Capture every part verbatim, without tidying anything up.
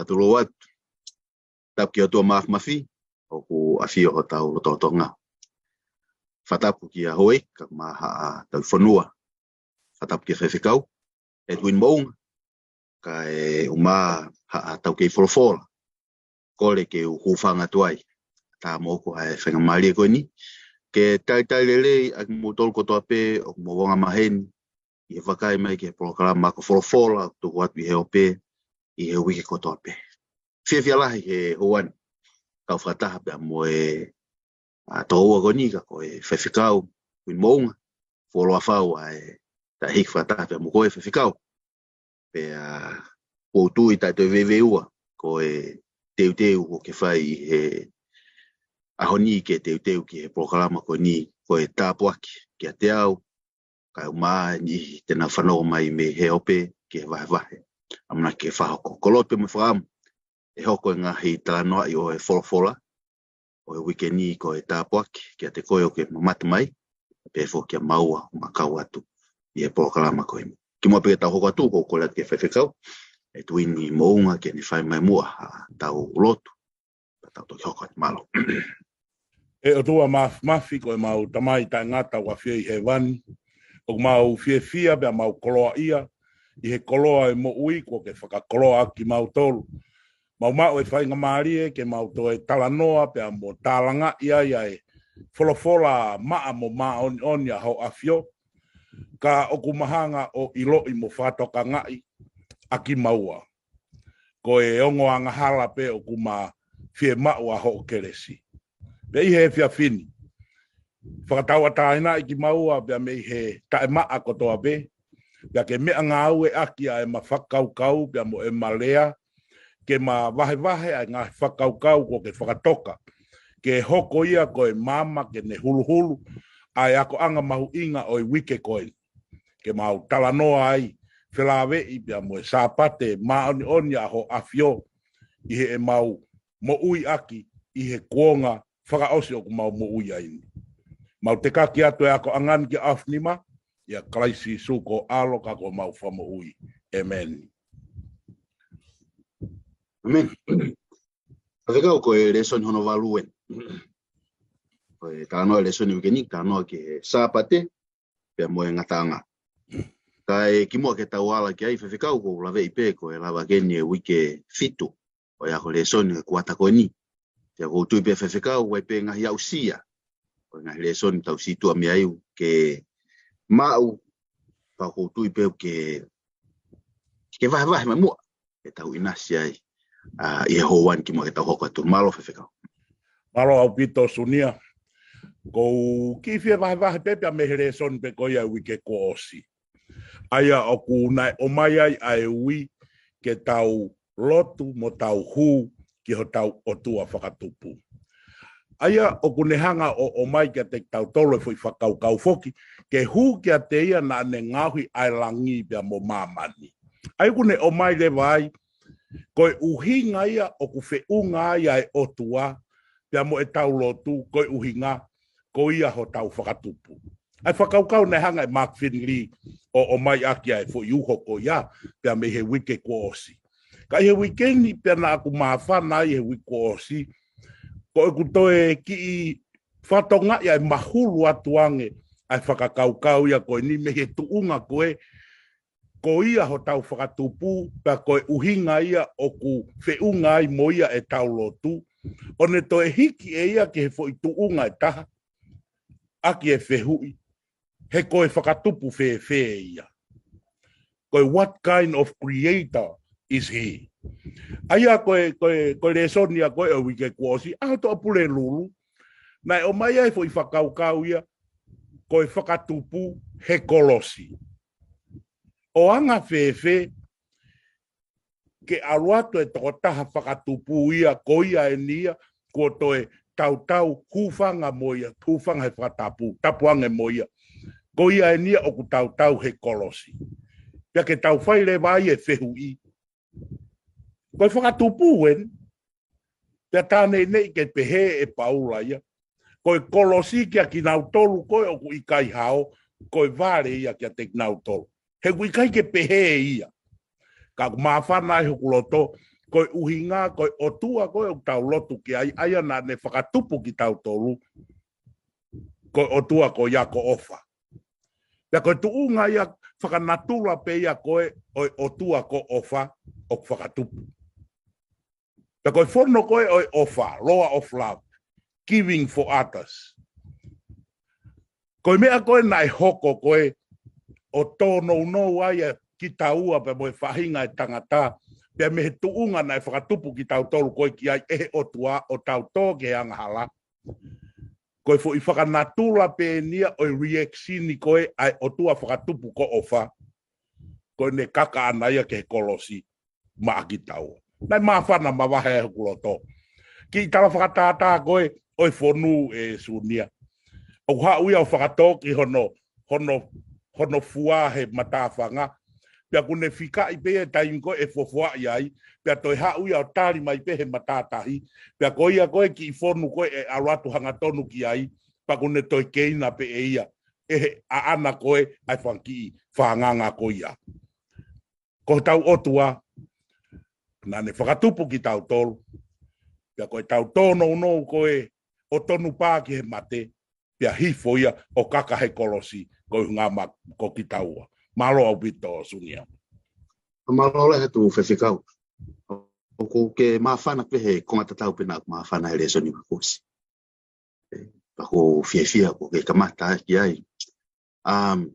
Tulou atu. Tapu ki he ʻOtua Mafimafi, ʻoku ʻafio ʻi hotau lotolotonga. Fakatapu kia Houʻeiki, kae ʻumaʻā haʻa tauhi fonua. Fakatapu ki he faifekau, Edwin Moʻunga, kae ʻumaʻā haʻa taukei folofola. Kole ke u hūfanga atu ai. Tā mo ʻoku ʻi ai e faingamālie ko eni. Ke talitali lelei ʻa kimoutolu kotoa pē ʻoku mou anga maheni ʻi he vakai mai ki he polokalama ako folofola ʻoku tuku atu ʻi he ope ʻi he uike kotoa pē. Fiefia lahi he houa ni, kau fakataha pea mo e, ʻa, tokoua ko eni ka ko e faifekau, Edwin Moʻunga, fuoloa fau ʻa e taʻehiki fakataha pea mo koe faifekau. Pea ʻoku ou tui taʻe toe veiveiua, ko e teuteu ʻoku ke fai ʻi he ʻaho ni ke teuteu ki he polokalama ko eni, ko e tāpuaki kiate au, kae ʻumaʻā e niʻihi te nau fanongo mai mei he ope ki he vahevahe. ʻAmanaki ke fakahoko. Koloa pē mo e fakaʻamu, ʻe hoko e ngaahi talanoaʻi ʻo e folofola ʻo e uike ni ko e tāpuaki kiate koe ʻoku ke mamata mai, pea foki kia maua ʻoku ma kau atu ʻi he polokalama ko eni. Kimuʻa pea ke tau hoko atu, ʻoku ou kole atu ki he faifekau, Edwin Moʻunga, ke ne fai mai muʻa haʻatau lotu, pea tau toki hoko atu. Mālō. ʻE ʻOtua Mafimafi, ko ʻemau Tamai taʻengata ʻoku ʻafio ʻi hēvani, ʻoku mau fiefia pea mau koloaʻia ʻi he koloa ʻo e moʻui kuo ke fakakoloa ʻaki kimautolu. Mau maʻu e faingamālie ke mau toe talanoa pea mo tālangaʻi ai ʻa e folofola maʻa mo māʻoniʻoni ʻa hoʻo ʻAfio, ka ʻoku ma hanga ʻo ʻiloʻi mo fakatokangaʻi ʻa kimaua. Ko e ongo angahala pē ʻoku ma fiemaʻu ʻa hoʻo kelesi. Pea ʻi he efiafi ni, fakatauʻatāinaʻi kimaua pea mei he taʻemaʻa kotoa pē, pea ke meʻangāueʻaki ʻa ʻema fakakaukau pea mo ʻema lea, ke ma vahevahe ʻa e ngaahi fakakaukau kuo ke fakatoka, ke hoko ia ko e maama ke ne huluhulu ʻa e akoʻanga mahuʻinga ʻo e uike ko eni. Ke mau talanoa ai, felāveʻi pea mo e Sāpate māʻoniʻoni ʻa hoʻo ʻAfio ʻi heʻemau moʻui ʻaki ʻi he kuonga fakaʻosi ʻoku mau moʻui ai ni. Mau tekaki atu e akoʻanga ni ki he ʻaofinima, ʻia Kalaisi Sīsū ko ho ʻAlo ka ko homau Fakamoʻui. ʻĒmeni. ʻĒmeni. Faifekau, ko e lēsoni hono valu eni. Ko e talanoa e lēsoni uike ni, talanoa ki he Sāpate, pea mo e ngataʻanga. Kae kimuʻa ke tau ala ki ai faifekau, ʻoku ou laveʻi pē ko e lava ke eni e uike fitu ʻo e ako lēsoni ʻo e kuata ko eni. Pea ʻoku ou tui pē faifekau, ʻoku ʻi ai pē ngaahi aʻusia ʻo e ngaahi lēsoni tau situʻa mei ai ʻoku ke maʻu, pea ʻoku ou tui pē ʻoku ke, ke vahevahe mai muʻa ke tau ʻinasi ai, ʻa, ʻi he houa ni kimuʻa ke tau hoko atu. Mālō faifekau. Mālō ʻaupito Sunia. ʻOku ou kiʻi fie vahevahe pē pea mei he lēsoni pē ko ia e uike kuo ʻosi. ʻA ia ʻoku ne ʻomai ai ʻa e ui ke tau lotu mo tau hū ki hotau ʻOtua Fakatupu. ʻA ia ʻoku ne hanga ʻo ʻomai kiate kitautolu e foʻi fakakaukau foki, ke hū kiate ia naʻa ne ngaohi ʻa e langi pea mo māmani. ʻA ia ʻoku ne ʻomai leva ai, ko e ʻuhinga ia ʻoku feʻunga ai ʻa e ʻOtua pea mo ʻetau lotu, ko e ʻuhinga, ko ia hotau Fakatupu. ʻA e fakakaukau naʻe hanga ʻe Mark Finley ʻo, ʻo ʻomai ʻaki ʻa e foʻi uho ko ia, pea mei he uike kuo ʻosi. Ka ʻi he uike ni pea naʻa ku māfana ai he uike kuo ʻosi, ko ʻeku toe kiʻi fakatokangaʻi ʻa e mahulu atu ange ʻa e fakakaukau ia ko eni mei he tuʻunga ko ē, ko ia hotau Fakatupu, pea ko e ʻuhinga ia ʻoku feʻunga ai mo ia ʻetau lotu, ʻo ne toe hiki ʻe ia ki he foʻi tuʻunga ʻe taha, ʻaki e fehuʻi, he ko e Fakatupu fēfē ia? Ko e what kind of creator is he? ʻA ia ko e, ko e, ko e lēsoni ia ko ē ʻo e uike kuo ʻosi, ʻa e Toʻa Pulelulu, naʻe ʻomai ai foʻi fakakaukau ia, ko e Fakatupu he kolosi. ʻO anga fēfē ke ʻalu atu e tokotaha Fakatupu ia, ko ia eni ia, kuo toe tautau hūfanga mo ia, hūfanga he fakatapu, tapu ange mo ia. Ko ia eni ia ʻoku tautau he kolosi. Pea ke tau fai leva ai e fehuʻi, ko e Fakatupu eni, pea tā neʻineʻi ke pehē ʻe Paula ia, ko e kolosi kia kinautolu ko ē ʻoku ʻikai hao, ko e vale ia kiate kinautolu. He ʻoku ʻikai ke pehē ia. Ka ʻoku māfana ai hoku loto, Ko e ʻuhinga, ko e ʻOtua ko ē ʻoku tau lotu ki ai, ʻa ia naʻa ne fakatupu kitautolu, ko e ʻOtua ko ia ko ʻOfa. Pea ko e tuʻunga ia fakanatula pē ia ko ē ʻo e ʻOtua ko ʻOfa ʻoku fakatupu. Pea ko e fono ko ē ʻo e ʻofa, law of love, giving for others. Ko e meʻa ko ē naʻe hoko ko ē ʻo tōnounou ai ʻa kitaua pea mo e faʻahinga ʻo e tangata, pea mei he tuʻunga naʻe fakatupu kitautolu ko ē ki ai ʻe he ʻOtua ʻo tau tō ki he angahala. Ko e foʻi fakanatula pē eni ia ʻo e reaction ko ē ʻa e ʻOtua fakatupu ko ʻOfa. Ko ʻene kaka ʻana ia ki he kolosi maʻa kitaua. Naʻe māfana mavahe ai hoku loto. Kiʻi tala fakatātā ko ē ʻo e fonu ē Sunia. ʻOku haʻu ia ʻo fakatō ki hono, hono, hono fua he matāfanga. Pea kuo ne fikaʻi pē ia taimi ko ē ʻe fofoaʻi ai. Pea toe haʻu ia ʻo tali mai pē he matātahi. Pea ko ia ko ē kiʻi fonu ko ē ʻe ʻalu atu hangatonu ki ai. Pea kuo ne toe keina pē ʻe ia ʻe he ʻaʻana ko ē ʻa e fanga kiʻi fānganga ko ia. Ko hotau ʻOtua, naʻa ne fakatupu kitautolu. Pea ko ʻetau tōnounou ko ē ʻo tonu pā ki he mate, pea hifo ia ʻo kaka he kolosi, ko e ʻuhinga maʻa kitaua. Mālō ʻaupito Sunia. Mālō lahi atu Faifekau. ʻOku ke māfana pē he konga tatau pē naʻa ku māfana he lēsoni kuo ʻosi. Pea ʻoku ou fiefia kuo ke kamata ki ai. Um,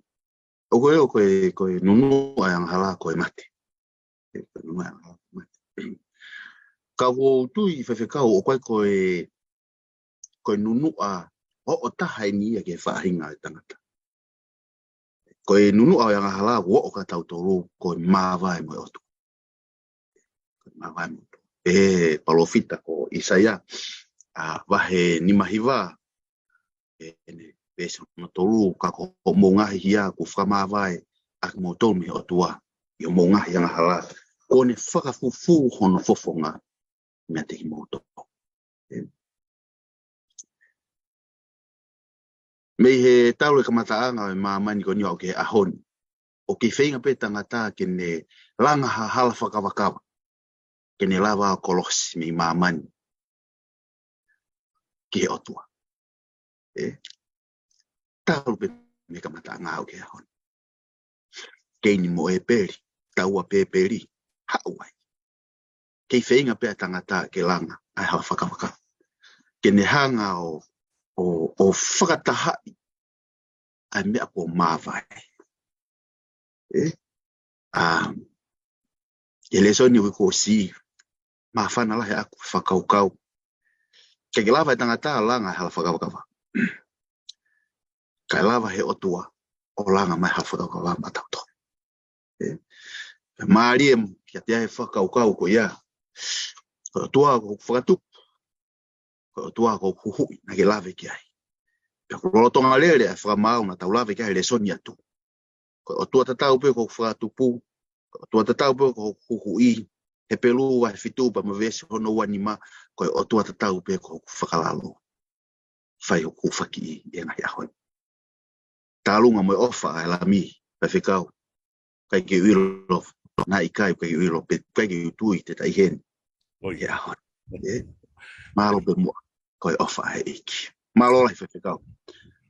ʻoku ʻi ai ʻoku ʻi ai ko e nunuʻa ʻo e angahala ko e mate. Ko e nunuʻa ʻo e angahala ko e mate. Ka ʻoku ou tui Faifekau ʻoku ʻi ai ko e, ko e nunuʻa ʻoʻotaha eni ia ki he faʻahinga ʻo e tangata. Ko e nunuʻa ʻo e angahala ʻoku ʻoʻo kia tautolu ko e māvae mo e ʻOtua. Ko e māvae mo e ʻOtua. ʻE he palōfita ko ʻAisea, ʻa, vahe nima hiva, ʻene veesi hono tolu, ka ko hoʻomou ngaahi hia kuo fakamāvae ʻa kimoutolu mei he ʻOtua ʻi hoʻomou ngaahi angahala, kuo ne fakafufū hono fofonga meiate kimoutolu. ʻE. Mei he talu e kamataʻanga ʻo e māmani ko eni ʻo aʻu ki he ʻaho ni, ʻoku kei feinga pē tangata ke ne langa ha hala fakavakava, ke ne lava ʻo kolosi mei māmani ki he ʻOtua. ʻE, talu pē mei he kamataʻanga ʻo aʻu ki he ʻaho ni. Keini mo ʻĒpeli, taua pē ʻĒpeli, haʻu ai. Kei feinga pē ʻa e tangata ke langa ʻa e hala fakavakava. Ke ne hanga ʻo, ʻo, ʻo fakatahaʻi ʻa e meʻa kuo māvae. ʻE? ʻA, ʻi he lēsoni uike kuo ʻosi, māfana lahi ʻaku fakakaukau. ʻIkai ke lava e tangata langa e hala fakavakava. Kae lava he ʻOtua ʻo langa mai hala fakavakava maʻatautolu. ʻE? Mālie kiate au e fakakaukau ko ia. Ko e ʻOtua ko hoku fakatupu. Ko e ʻOtua ko hoku huhuʻi, naʻa ke lave ki ai. Pea ʻoku lolotonga lele ʻa e fakamaau naʻa tau lave ki ai he lēsoni atu. Ko e ʻOtua tatau pē ko hoku fakatupu, ko e ʻOtua tatau pē ko hoku huhuʻi, Hepelū vahe fitu pea mo e veesi hono ua nima, ko e ʻOtua tatau pē ko hoku fakalalo. Fai hoku fakiʻi ʻi he ngaahi ʻaho ni. Tālunga mo e ʻofa ʻa e Lami, Faifekau, ʻikai ke u ʻilo, naʻe ʻikai, ʻikai ke u ʻilo, pe ʻikai ke u tui te tai heni. ʻOi. ʻI he ʻaho ni. ʻE? Mālō pē muʻa, ko e ʻofa ʻa e ʻEiki. Mālō lahi Faifekau.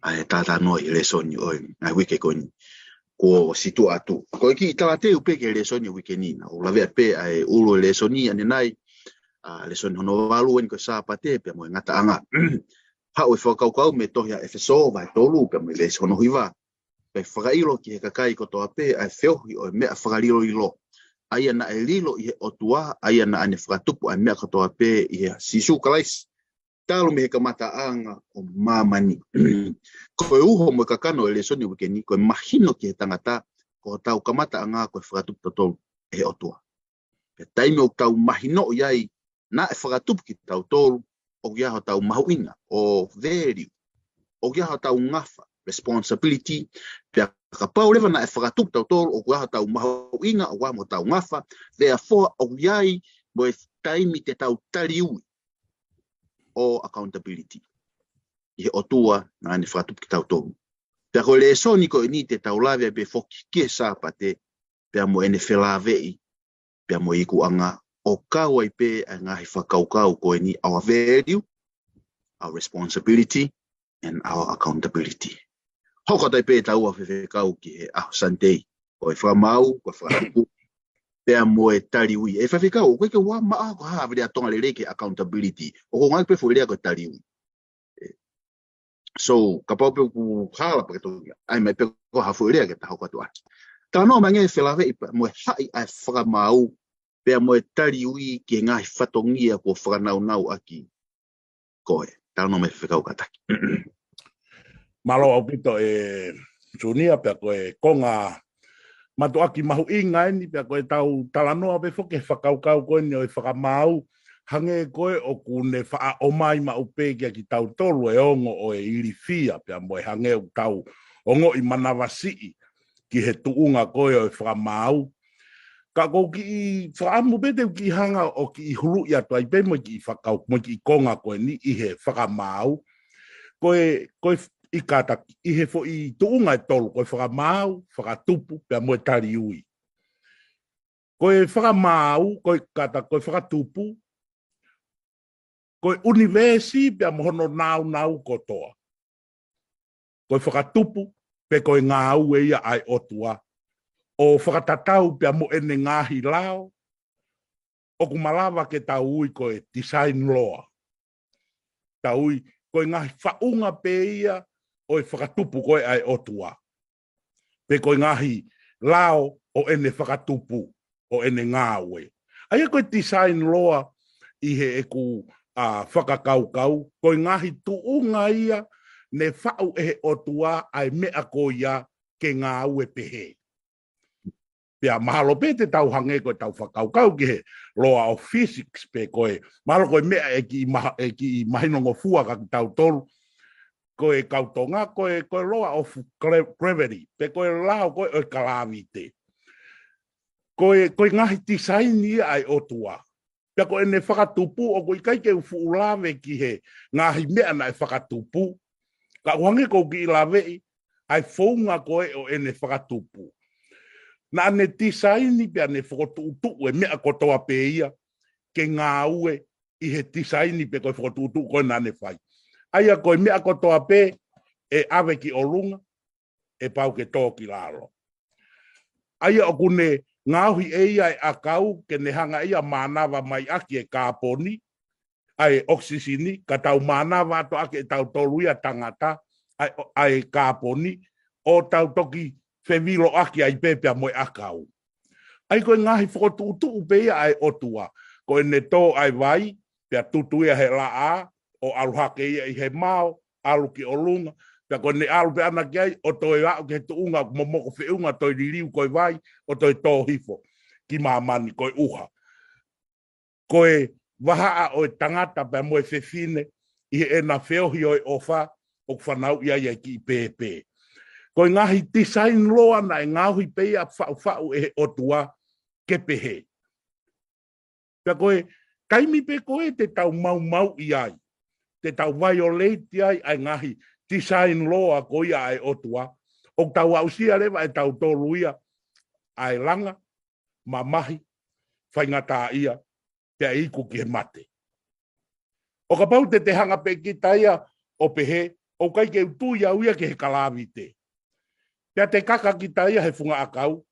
ʻA e talanoa ʻi he lēsoni ʻo e, ʻa e uike ko eni. Kuo situʻa atu. Ko e kiʻi talateu pē ki he lēsoni ʻo e uike ni. Naʻa ku lavea pē ʻa e ʻulu e lēsoni ʻanenai. ʻA, lēsoni hono valu eni ko e Sāpate pea mo e ngataʻanga. Haʻu e fakakaukau mei he tohi ʻa ʻEfesō vahe tolu pea mo e veesi hono hiva. Pea fakaʻilo ki he kakai kotoa pē ʻa e feohi ʻo e meʻa fakaliloilo. ʻA ia naʻe lilo ʻi he ʻOtua, ʻa ia naʻa ne fakatupu ʻa e meʻa kotoa pē ʻia Sīsū Kalaisi. Talu mei he kamataʻanga ʻo māmani. Ko e uho mo e kakano e lēsoni uike ni, ko e mahino ki he tangata, ko hotau kamataʻanga ko e fakatupu tautolu ʻe he ʻOtua. Pea taimi ʻoku tau mahinoʻi ai, naʻe fakatupu kitautolu, ʻoku ʻi ai hotau mahuʻinga, ʻo value, ʻoku ʻi ai hotau ngafa, responsibility, pea kapau leva naʻe fakatupu tautolu, ʻoku ʻi ai hotau mahuʻinga, ʻoku ʻi ai mo hotau ngafa, therefore, ʻoku ʻi ai mo e taimi te tau taliui, ʻo accountability. ʻI he ʻOtua naʻa ne fakatupu kitautolu. Pea ko e lēsoni ko eni te tau lave ai pē foki ki he Sāpate, pea mo ʻene felāveʻi, pea mo e ikuʻanga, ʻo kau ai pē ʻa e ngaahi fakakaukau ko eni, our value, our responsibility, and our accountability. Hoko atu ai pē ʻetau fefekau ki he ʻaho Sunday, ko e fakamaau, ko e fakatupu, pea mo e taliui. ʻE fefekau, ʻoku ʻikai ke ʻi ai ha meʻa ko ha vili ʻa Tonga lelei ki he accountability. ʻOku ngaahi pē foʻi lea ko e taliui. So, kapau pē ʻoku hala pē ke tau ʻai mai pē ko ha foʻi lea ke ta hoko atu ʻaki. Talanoa mai ange felāveʻi pē mo e haʻi ʻa e fakamaau, pea mo e taliui ki he ngaahi fatongia kuo fakanaunau ʻaki koe. Talanoa mai fefekau kātaki. Mālō ʻaupito ʻe Sunia, pea ko e konga mātuʻaki mahuʻinga eni, pea ko ʻetau talanoa pē foki he fakakaukau ko eni ʻo e fakamaau, hangē ko ē ʻoku ne faʻa ʻomai maʻu pē kia kitautolu e ongo ʻo e ilifia, pea mo e hangē ʻoku tau ongoʻi manavasiʻi ki he tuʻunga ko ē ʻo e fakamaau. Ka ʻoku ou kiʻi fakaʻamu pē te u kiʻi hanga ʻo kiʻi huluʻi atu ai pē mo e kiʻi fakau, mo e kiʻi konga ko eni ʻi he fakamaau. Ko e, ko e ʻi kātaki, ʻi he foʻi tuʻunga ʻe tolu, ko e fakamaau, fakatupu, pea mo e taliui. Ko e fakamaau, ko e kātaki, ko e fakatupu, ko e ʻunivēsi pea mo hono nāunau kotoa. Ko e fakatupu, pe ko e ngāue ia ʻa e ʻOtua, ʻo fakatatau pea mo ʻene ngaahi lao, ʻoku malava ke tau ui ko e design law. Tau ui, ko e ngaahi faʻunga pē ia ʻo e fakatupu ko ē ʻa e ʻOtua. Pe ko e ngaahi lao ʻo ʻene fakatupu, ʻo ʻene ngāue. ʻA ia ko e design law ʻi heʻeku, ʻa, fakakaukau, ko e ngaahi tuʻunga ia ne faʻu ʻe he ʻOtua ʻa e meʻa ko ia ke ngāue pehē. Pea mahalo pē te tau hangē ko ʻetau fakakaukau ki he law of physics pe ko e, mahalo ko e meʻa ʻe kiʻi maha-, ʻe kiʻi mahinongofua kia kitautolu, ko e kau Tonga, ko e, ko e law of gra-, gravity, pe ko e lao ko ē ʻo e kalāvite. Ko e, ko e ngaahi design ia ʻa e ʻOtua. Pea ko ʻene fakatupu, ʻoku ʻikai ke u fuʻu lave ki he ngaahi meʻa naʻe fakatupu. Ka ʻoku hangē ʻoku ou kiʻi laveʻi ʻa e founga ko ē ʻo ʻene fakatupu. Naʻa ne design pea ne fokotuʻutuʻu e meʻa kotoa pē ia ke ngāue ʻi he design pe ko e fokotuʻutuʻu ko ē naʻa ne fai. ʻA ia ko e meʻa kotoa pē ʻe ʻave ki ʻolunga, ʻe pau ke tō ki lalo. ʻA ia ʻoku ne ngaohi ʻe ia e ʻakau ke ne hanga ʻe ia ʻo mānava mai ʻaki e kāponi, ʻa e ʻokisisini, ka tau mānava atu ʻaki ʻe tautolu ia tangata, ʻa e, ʻa e kāponi, ʻo tau toki fevilo ʻaki ai pē pea mo e ʻakau. ʻA ia ko e ngaahi fokotuʻutuʻu pē ia ʻa e ʻOtua, ko ʻene tō ʻa e vai, pea tutu ia he laʻā, ʻo ʻalu hake ia ʻi he mao, ʻalu ki ʻolunga, pea ko ʻene ʻalu pē ʻana ki ai, ʻo toe aʻu ki he tuʻunga, momoko feʻunga, toe liliu ko e vai, ʻo toe tō hifo ki māmani ko e ʻuha. Ko e vahaʻa ʻo e tangata pea mo e fefine, ʻi heʻena feohi ʻo e ʻofa, ʻoku fanauʻi ai e kiʻi pēpē. Ko e ngaahi design law naʻe ngaohi pē ia faʻufaʻu ʻe he ʻOtua ke pehē. Pea ko e taimi pē ko ē te tau maumauʻi ai, te tau violate ai ʻa e ngaahi design law ko ia ʻa e ʻOtua, ʻoku tau aʻusia leva ʻe tautolu ia ʻa e langa, mamahi, faingataʻaʻia, pea iku ki he mate. ʻO kapau te te hanga pē kita ia ʻo pehē, ʻoku ʻikai ke u tui au ia ki he kalāvite. Pea te kaka kita ia he funga ʻakau,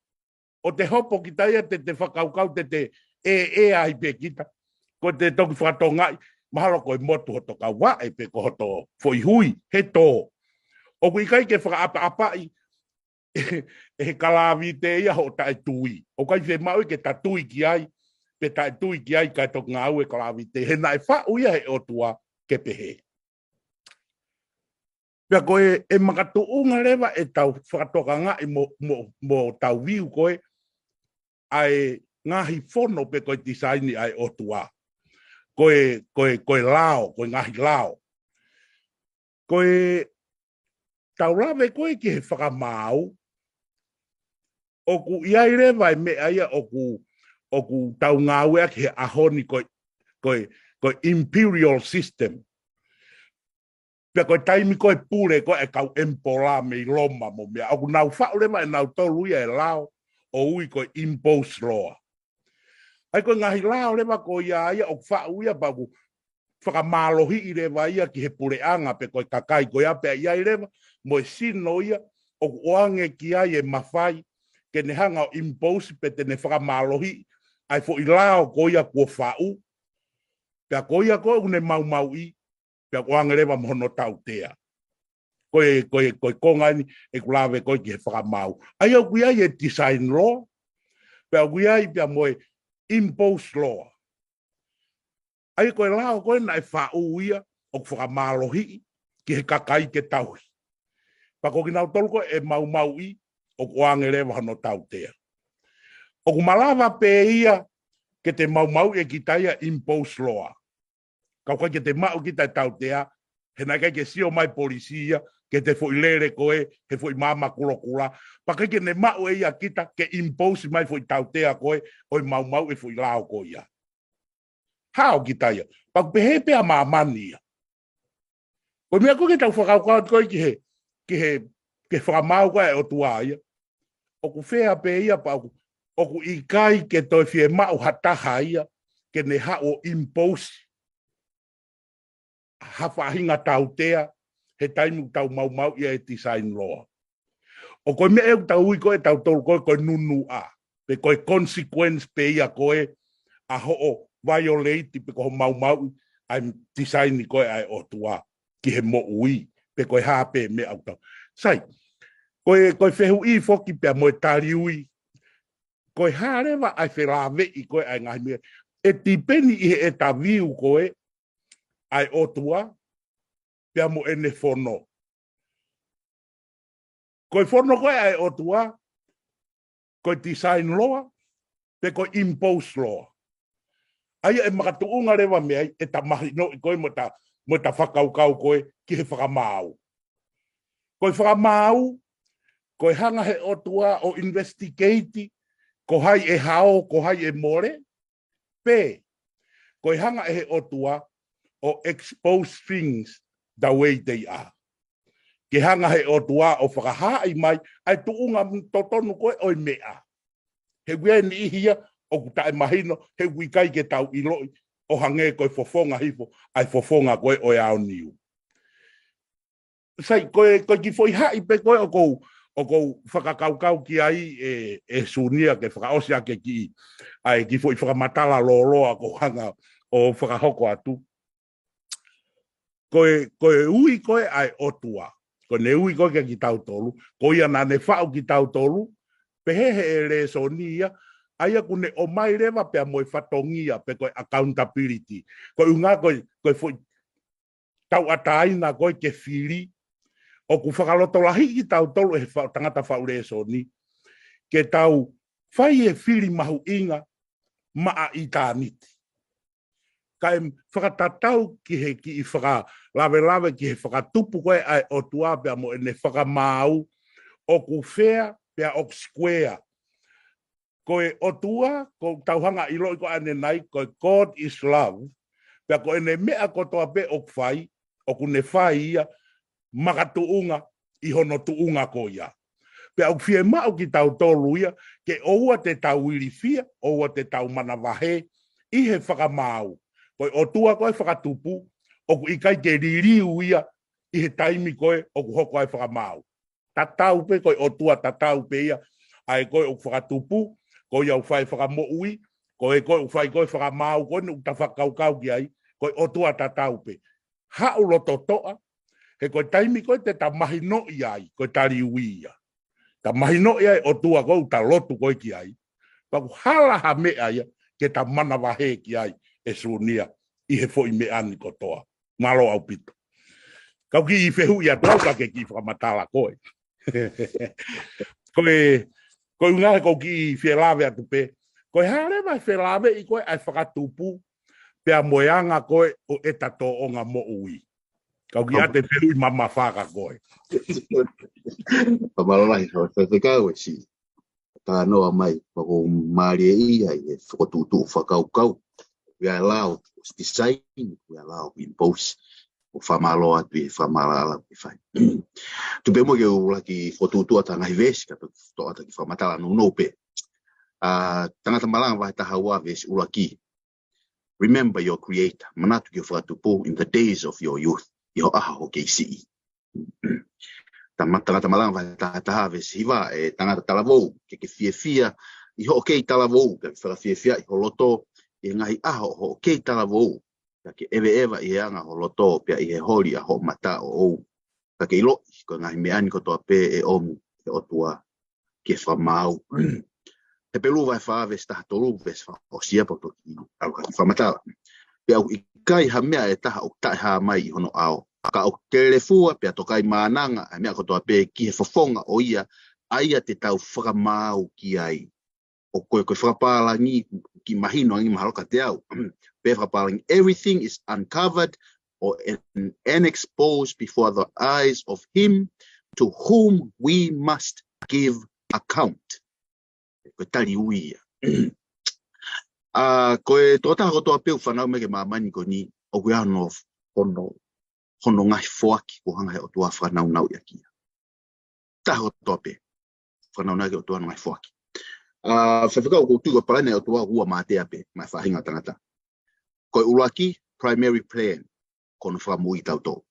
ʻo te hopo kita ia te te fakakaukau te te ʻēʻē ai pē kita. Ko te toki fakatongaʻi, mahalo ko e motu hoto kauaʻe pe ko hoto foʻi hui, he tō. ʻOku ʻikai ke fakaʻapaʻapaʻi ʻe he kalāvite ia hoʻo taʻetui. ʻOku ʻikai fiemaʻu ke ta tui ki ai, pe taʻetui ki ai kae toki ngāue e kalāvite. He naʻe faʻu ia he ʻOtua ke pehē. Pea ko e, ʻe makatuʻunga leva ʻetau fakatokangaʻi mo, mo, mo tau view ko ē, ʻa e ngaahi fono pe ko e design ʻa e ʻOtua. Ko e, ko e, ko e lao, ko e ngaahi lao. Ko e tau lave ko ē ki he fakamaau, ʻoku ʻi ai leva e meʻa ia ʻoku, ʻoku tau ngāueʻaki he ʻaho ni ko e, ko e, ko e imperial system. Pea ko e taimi ko ē pule ko ē kau emperor mei Loma mo meʻa, ʻoku nau faʻu leva ʻe nautolu ia e lao ʻo ui ko e impose law. ʻA ia ko e ngaahi lao leva ko ia ia ʻoku faʻu ia pea ʻoku fakamālohiʻi leva ia ki he puleʻanga pe ko e kakai ko ia pea ʻi ai leva mo e sino ia ʻoku ʻoange ki ai e mafai ke ne hanga ʻo impose pe te ne fakamālohiʻi ʻa e foʻi lao ko ia kuo faʻu. Pea ko ia ko ē ʻoku ne maumauʻi, pea ʻoange leva mo hono tautea. Ko e, ko e, ko e konga eni ʻeku lave ko ē ki he fakamaau. ʻA ia ʻoku ʻi ai e design law, pea ʻoku ʻi ai pea mo e impose law. ʻA ia ko e lao ko ē naʻe faʻu ia ʻoku fakamālohiʻi ki he kakai ke tauhi. Pea ko kinautolu ko ē ʻe maumauʻi ʻoku ʻoange leva hono tautea. ʻOku malava pē ia ke te maumauʻi ʻe kita ia impose law. Ka ʻoku ʻikai ke te maʻu kita e tautea, he naʻe ʻikai ke sio mai polisi ia, ki he foʻi lele ko ē, he foʻi maama kulokula. Pea ʻikai ke ne maʻu ʻe ia kita ke impose mai foʻi tautea ko ē, ʻo e maumauʻi e foʻi lao ko ia. Hao kita ia. Pea ʻoku pehē pē ʻa māmani ia. Ko e meʻa ko ē ke tau fakakaukau atu ko ē ki he, ki he, ki he fakamaau ko ē ʻa e ʻOtua ia. ʻOku fea pē ia pea ʻoku, ʻoku ʻikai ke toe fiemaʻu ha taha ia, ke ne haʻu ʻo impose ha faʻahinga tautea, he taimi ʻoku tau maumauʻi ai e design law. ʻO ko e meʻa ʻoku tau ui ko ē ʻe tautolu ko ē, ko e nunuʻa, pe ko e consequence pē ia ko ē, ʻa hoʻo violate pe ko hoʻo maumauʻi ʻa e design ko ē ʻa e ʻOtua ki he moʻui, pe ko e hā pē meʻa ʻoku tau. Sai, ko e, ko e fehuʻi foki pea mo e tali ui, ko e hā leva ʻa e felāveʻi ko ē ʻa e ngaahi meʻa, ʻe tipeni ʻi heʻeta view ko ē ʻa e ʻOtua, pea mo ʻene fono. Ko e fono ko ē ʻa e ʻOtua, ko e design law, pe ko e impose law. ʻA ia ʻe makatuʻunga leva mei ai ʻeta mahinoʻi ko ē mo ʻeta, mo ʻeta fakakaukau ko ē ki he fakamaau. Ko e fakamaau, ko e hanga he ʻOtua ʻo investigate, ko hai ʻe hao, ko hai ʻe mole, pe, ko e hanga ʻe he ʻOtua ʻo expose things the way they are. Ke hanga he ʻOtua ʻo fakahaaʻi mai ʻa e tuʻunga totonu ko ē ʻo e meʻa. He ʻoku ʻi ai e niʻihi ia ʻoku taʻemahino, he ʻoku ʻikai ke tau ʻiloʻi, ʻo hangē ko e fofonga hifo ʻa e fofonga ko ē ʻo e aoniu. Sai, ko e, ko e kiʻi foʻi haʻi pē ko ē ʻoku ou, ʻoku ou fakakaukau ki ai ʻe, ʻe Sunia ke fakaʻosi ʻaki e kiʻi, ʻa e kiʻi foʻi fakamatala lōloa ʻoku ou hanga ʻo fakahoko atu. Ko e, ko e ui ko ē ʻa e ʻOtua. Ko ʻene ui ko ē kia kitautolu. Ko ia naʻa ne faʻu kitautolu. Pehē he lēsoni ia. ʻA ia ʻoku ne ʻomai leva pea mo e fatongia, pe ko e accountability. Ko e ʻuhinga ko e, ko e foʻi tauʻatāina ko ē ke fili. ʻOku fakalotolahiʻi kitautolu ʻe he fa-, tangata faʻu lēsoni. Ke tau fai e fili mahuʻinga maʻa ʻitāniti. Kae fakatatau ki he kiʻi fakalavelave ki he fakatupu ko ē ʻa e ʻOtua pea mo ʻene fakamaau ʻoku fea pea ʻoku square. Ko e ʻOtua, ʻoku tau hanga ʻiloʻi ko ʻanenai, ko e God is love, pea ko ʻene meʻa kotoa pē ʻoku fai, ʻoku ne fai ia makatuʻunga ʻi hono tuʻunga ko ia. Pea ʻoku fiemaʻu kitautolu ia, ke ʻoua te tau ilifia, ʻoua te tau manavahē, ʻi he fakamaau. Ko e ʻOtua ko ē fakatupu, ʻoku ʻikai ke liliu ia, ʻi he taimi ko ē ʻoku hoko ai e fakamaau. Tatau pē, ko e ʻOtua tatau pē ia, ʻa ē ko ē ʻoku fakatupu, ko ia ʻoku fai e fakamoʻui, ko ē ko ē ʻoku fai ko ē e fakamaau, ko ē ʻoku ta fakakaukau ki ai, ko e ʻOtua tatau pē. Haʻu loto toʻa, he ko e taimi ko ē te ta mahinoʻi ai, ko e tali ui ia. Ta mahinoʻi ai e ʻOtua ko ē ʻoku ta lotu ko ē ki ai. Pea ʻoku hala ha meʻa ia, ke ta manavahē ki ai ʻe Sunia, ʻi he foʻi meʻa ni kotoa. Mālō ʻaupito. Kau kiʻi fehuʻi atu au ka ke kiʻi fakamatala koe. Ko e, ko e ʻuhinga he ʻoku ou kiʻi felāveʻi atu pē. Ko e hā leva e felāveʻi ko ē ʻa e fakatupu, pea mo e anga ko ē ʻo ʻeta tōʻonga moʻui. Kau kiʻi ʻoatu e fehuʻi mamafa kia koe. Fakamālō lahi, faifekau e si. Talanoa mai, pea ʻoku mālie ia ʻi he fokotuʻutuʻu fakakaukau. ʻOku ʻi ai e lao ʻo design, ʻoku ʻi ai e lao ʻo impose, ʻo fakamālō atu ʻi he fakamaʻalaʻala ʻoku ke fai. Tuku pē muʻa ke u lava ke fokotuʻutuʻu atu ha ngaahi veesi, kae toʻo atu ha kiʻi fakamatala nounou pē. ʻa Tangata Malanga vahe taha ua veesi ʻuluaki. Remember your Creator. Manatu ki ho Fakatupu in the days of your youth. ʻI ho ʻaho hoʻo kei siʻi. Tama-, Tangata Malanga vahe taha taha veesi hiva, ʻe tangata talavou, ke ke fiefia ʻi hoʻo kei talavou, ke fakafiefiaʻi ho loto ʻi he ngaahi ʻaho hoʻo kei talavou, ka ke ʻeveʻeva ʻi he anga ho loto, pea ʻi he holi ʻa hoʻo mata ʻoʻou. Ka ke ʻiloʻi ko e ngaahi meʻa ni kotoa pē ʻe ʻomi ʻe he ʻOtua ke fakamaau. Hepelū vahe fā veesi taha tolu, veesi fā, ʻosi ia pea u toki ʻalu ki he fakamatala. Pea ʻoku ʻikai ha meʻa ʻe taha ʻoku taʻehāmai ʻi hono ʻao. Ka ʻoku telefua pea tokaimaʻananga ʻa e meʻa kotoa pē ki he fofonga ʻo ia, ʻa ia te tau fakamaau ki ai. ʻO ko e, ko e fakapālangi, kiʻi mahino ange mahalo kiate au. Pea fakapālangi, everything is uncovered or un-, unexposed before the eyes of him to whom we must give account. Ko e tali ui ia. ʻA, ko e tokotaha kotoa pē ʻoku fanau mai ki māmani ko eni, ʻoku ʻi ai hono, hono, hono ngaahi foaki kuo hanga he ʻOtua ʻo fakanaunauʻi ʻaki ia. Taha kotoa pē. Fakanaunauʻi ʻe he ʻOtua hono ngaahi foaki. ʻA, Faifekau, ʻoku ou tui ko e palani ʻa e ʻOtua ʻoku ua mātea pē, maʻa e faʻahinga ʻo e tangata. Ko e ʻuluaki, primary plan, ko hono fakamoʻui kitautolu.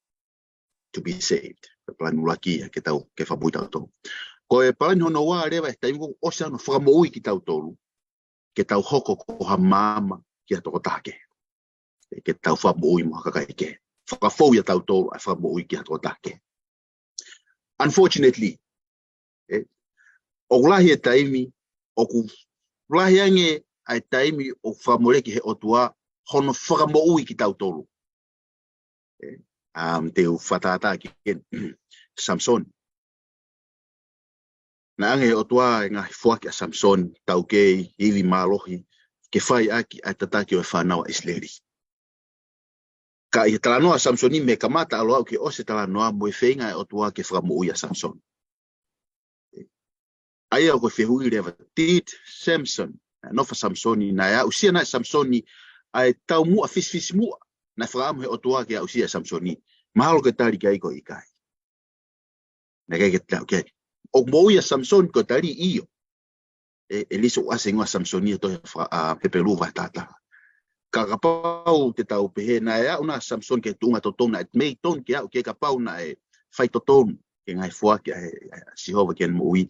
To be saved. Ko e palani ʻuluaki ia ke tau, ke fakamoʻui kitautolu. Ko e palani hono ua leva ʻi he taimi ʻoku ʻosi hono fakamoʻui kitautolu, ke tau hoko ko ha maama ki ha tokotaha kehe. Ke tau fakamoʻui mo ha kakai kehe. Fakafou ia ʻatautolu ʻa e fakamoʻui ki ha tokotaha kehe. Unfortunately, ʻe, ʻoku lahi e taimi, ʻoku lahi ange ʻa e taimi ʻoku fakamoleki he ʻOtua hono fakamoʻui kitautolu. ʻE, um, te u fakatātā ki he Samisoni. Naʻe ʻange he ʻOtua e ngaahi foaki ʻa Samisoni, taukei, ivi mālohi, ke fai ʻaki ʻa e tataki ʻo e fānau ʻa ʻIsileli. Ka ʻi he talanoa ʻa Samisoni mei he kamata ʻalu ʻo aʻu ki he ʻosi e talanoa mo e feinga ʻa e ʻOtua ke fakamoʻui ʻa Samisoni. ʻA ia ko e fehuʻi leva, did Samson, naʻe nofo ʻa Samisoni, naʻe aʻusia naʻe ʻe Samisoni ʻa e taumuʻa fisifisi muʻa naʻe fakaʻamu he ʻOtua ke aʻusia ʻe Samisoni? Mahalo ko e tali ki ai ko e ʻikai. Naʻe ʻikai ke tau ki ai. ʻOku moʻui ʻa Samisoni? Ko e tali ʻio. ʻE, ʻe lisi ʻoku ʻasi e hingoa ʻo Samisoni ʻi he tohi ʻa, ʻa Hepelū vahe taha taha. Ka kapau te tau pehē naʻe aʻu naʻa Samisoni ki he tuʻunga totonu, naʻe mei totonu ke aʻu ki ai, kapau naʻe faitotonu ki he ngaahi foaki ʻa, ʻa, ʻa Sihova ki heʻene moʻui.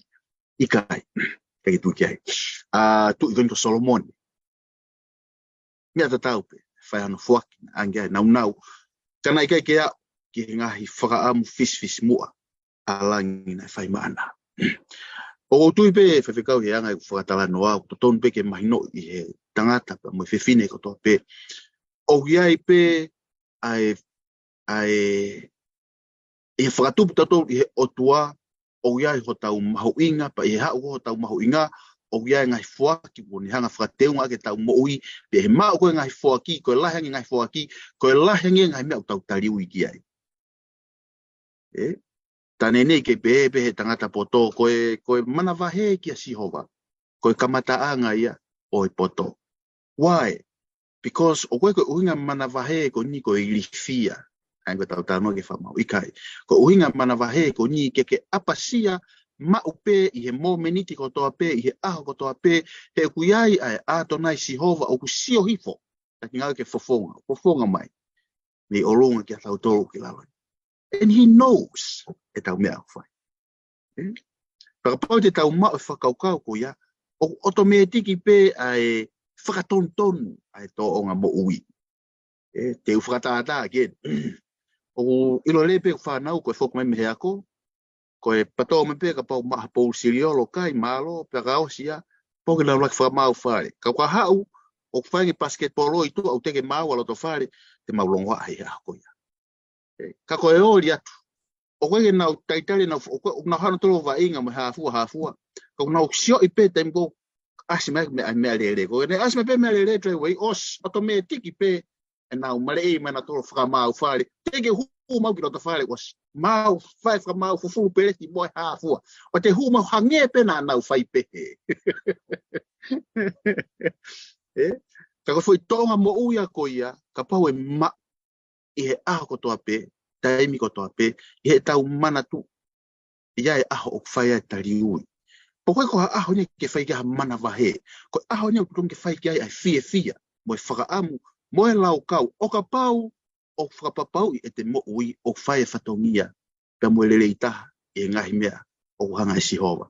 ʻIkai, ʻikai ke tui ki ai. ʻA, tuʻi ko eni ko Solomone. Meʻa tatau pē, fai hano foaki, ʻange ai naunau. Ka naʻe ʻikai ke aʻu ki he ngaahi fakaʻamu fisifisi muʻa ʻa langi naʻe fai maʻana. ʻOku ou tui pē, Faifekau, he anga ʻeku fakatalanoa, ʻoku totonu pē ke mahinoʻi ʻe he tangata pea mo e fefine kotoa pē, ʻoku ʻi ai pē ʻa e, ʻa e, ʻi he fakatupu kitautolu ʻi he ʻOtua, ʻoku ʻi ai hotau mahuʻinga, pea ʻi he haʻu ko hotau mahuʻinga, ʻoku ʻi ai e ngaahi foaki kuo ne hanga ʻo fakateunga ʻaki ʻetau moʻui, pea ʻi he maʻu ko ē ngaahi foaki, ko e lahi ange ngaahi foaki, ko e lahi ange ngaahi meʻa ʻoku tau taliui ki ai. ʻE? Tane nei ke pehē pē he tangata poto, ko e, ko e manavahē kia Sihova ko e kamataʻanga ia ʻo e poto. Why? Because ʻoku ʻikai ko e ʻuhinga manavahē ko eni ko e ilifia. ʻA ia ko ʻetau talanoa ki he fakamaau, ʻikai. Ko e ʻuhinga manavahē ko eni ke ke ʻapasia maʻu pē ʻi he momeniti kotoa pē, ʻi he ʻaho kotoa pē, he ʻoku ʻi ai ʻa e ʻAtonai Sihova ʻoku sio hifo. Taki ngāue ke fofonga, fofonga mai mei ʻolunga kia tautolu ki lalo. And he knows ʻetau meʻa ʻoku fai. ʻE? Pea kapau te tau maʻu e fakakaukau ko ia, ʻoku ʻotomētiki pē ʻa e fakatonutonu ʻa e tōʻonga moʻui. ʻE, te u fakatātā ke. ʻOku ʻilo lelei pē ʻeku fānau ko e foki mai mei he ako, ko e patō mai pē kapau maʻu ha poulu siliolo kai mālō, pea ka ʻosi ia, pea ke nau laki fakamaau fale. Ka ka haʻu, ʻoku fai ange pasiketipolo ʻi tuʻa ʻoku teʻeki maau ʻa loto fale, te mau longoaʻa he ʻaho ko ia. ʻE, ka ko e oli atu. ʻOku ʻikai ke nau talitali, nau, ʻoku, ʻoku nau hano tolo vaʻinga mo e hāfua, hāfua. Ka ʻoku nau sioʻi pē taimi ko ē ʻasi mai meʻa, meʻalele. Ko ē ne ʻasi mai pē meʻalele driveway, ʻosi, ʻotomētiki pē ʻenau maleʻi mai nautolu fakamaau fale. Teʻeki ke hū maau ki loto fale, ʻosi. Maau, fai fakamaau fufulu peleti mo e hāfua. ʻO te hū maau hangē pē naʻa nau fai pehē. ʻE? Ka ko e foʻi tōʻonga moʻui ia ko ia, kapau ʻe maʻu ʻi he ʻaho kotoa pē, taimi kotoa pē, ʻi heʻetau manatu, ʻi ai e ʻaho ʻoku fai ai e taliui. ʻOku ʻikai ko ha ʻaho ni ke fai ki ai ha manavahē. Ko e ʻaho ni ʻoku totonu ke fai ki ai ʻa e fiefia, mo e fakaʻamu, mo e laukau, ʻo kapau ʻoku fakapapauʻi ʻete moʻui ʻoku fai e fatongia, pea mo e lelei taha ʻi he ngaahi meʻa ʻoku hanga ʻe Sihova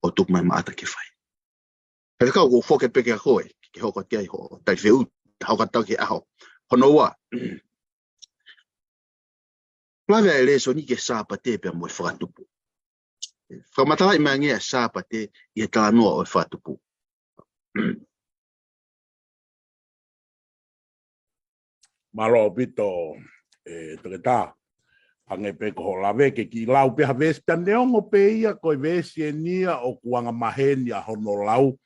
ʻo tuku mai maʻata ke fai. He kau ʻoku foki pē kia koe, ke hoko atu ai hoʻo tali fehuʻi, hoko atu ki he ʻaho hono ua. Lave ʻa e lēsoni ki he Sāpate pea mo e fakatupu. Fakamatalaʻi mai ange ʻa e Sāpate ʻi he talanoa ʻo e fakatupu. Mālō ʻaupito, ʻe, Toketā. Hangē pē ko hoʻo lave, ke kiʻi lau pē ha veesi pea neongo pē ia ko e veesi eni ia ʻoku angamaheni ʻa hono lau.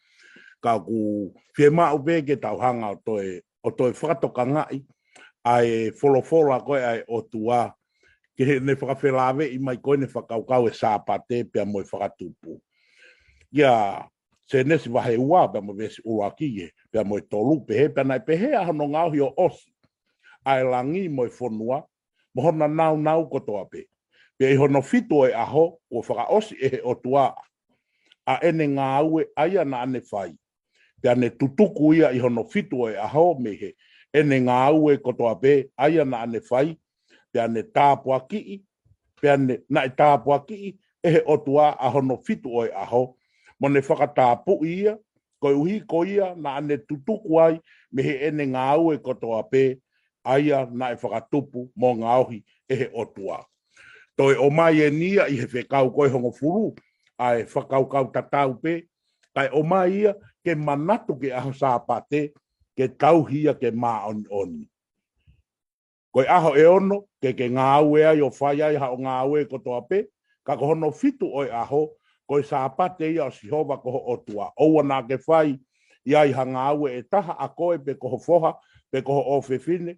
Ka ʻoku fiemaʻu pē ke tau hanga ʻo toe, ʻo toe fakatokangaʻi ʻa e folofola ko ē ʻa e ʻOtua, ke heʻene fakafelaveʻi mai ko ē ʻene fakakaukau e Sāpate pea mo e fakatupu. ʻIa Sēnesi vahe ua pea mo e veesi ʻuluaki ē, pea mo e tolu, pehē, pea naʻe pehē ʻa hono ngaohi ʻo ʻosi ʻa e langi mo e fonua, mo hona nāunau kotoa pē. Pea ʻi hono fitu ʻo e ʻaho, kuo fakaʻosi ʻe he ʻOtua ʻa ʻene ngāue ʻa ia naʻa ne fai. Pea ne tutuku ia ʻi hono fitu ʻo e ʻaho mei heʻene ngāue kotoa pē ʻa ia naʻa ne fai, pea ne tāpuakiʻi, pea ne, naʻe tāpuakiʻi ʻe he ʻOtua ʻa hono fitu ʻo e ʻaho, mo ne fakatapui ia, koeʻuhi ko ia naʻa ne tutuku ai mei heʻene ngāue kotoa pē ʻa ia naʻe fakatupu mo ngaohi ʻe he ʻOtua. Toe ʻomai eni ia ʻi he fekau ko ē hongofulu, ʻa e fakakaukau tatau pē, kae ʻomai ia ke manatu ki he ʻaho Sāpate, ke tauhi ia ke māʻoniʻoni. Ko e ʻaho ʻe ono, ke ke ngāue ai ʻo fai ai haʻo ngāue kotoa pē, ka ko hono fitu ʻo e ʻaho, ko e Sāpate ia ʻo Sihova ko ho ʻOtua. ʻOua naʻa ke fai ʻi ai ha ngāue ʻe taha ʻa koe pe ko ho foha, pe ko ho ʻofefine,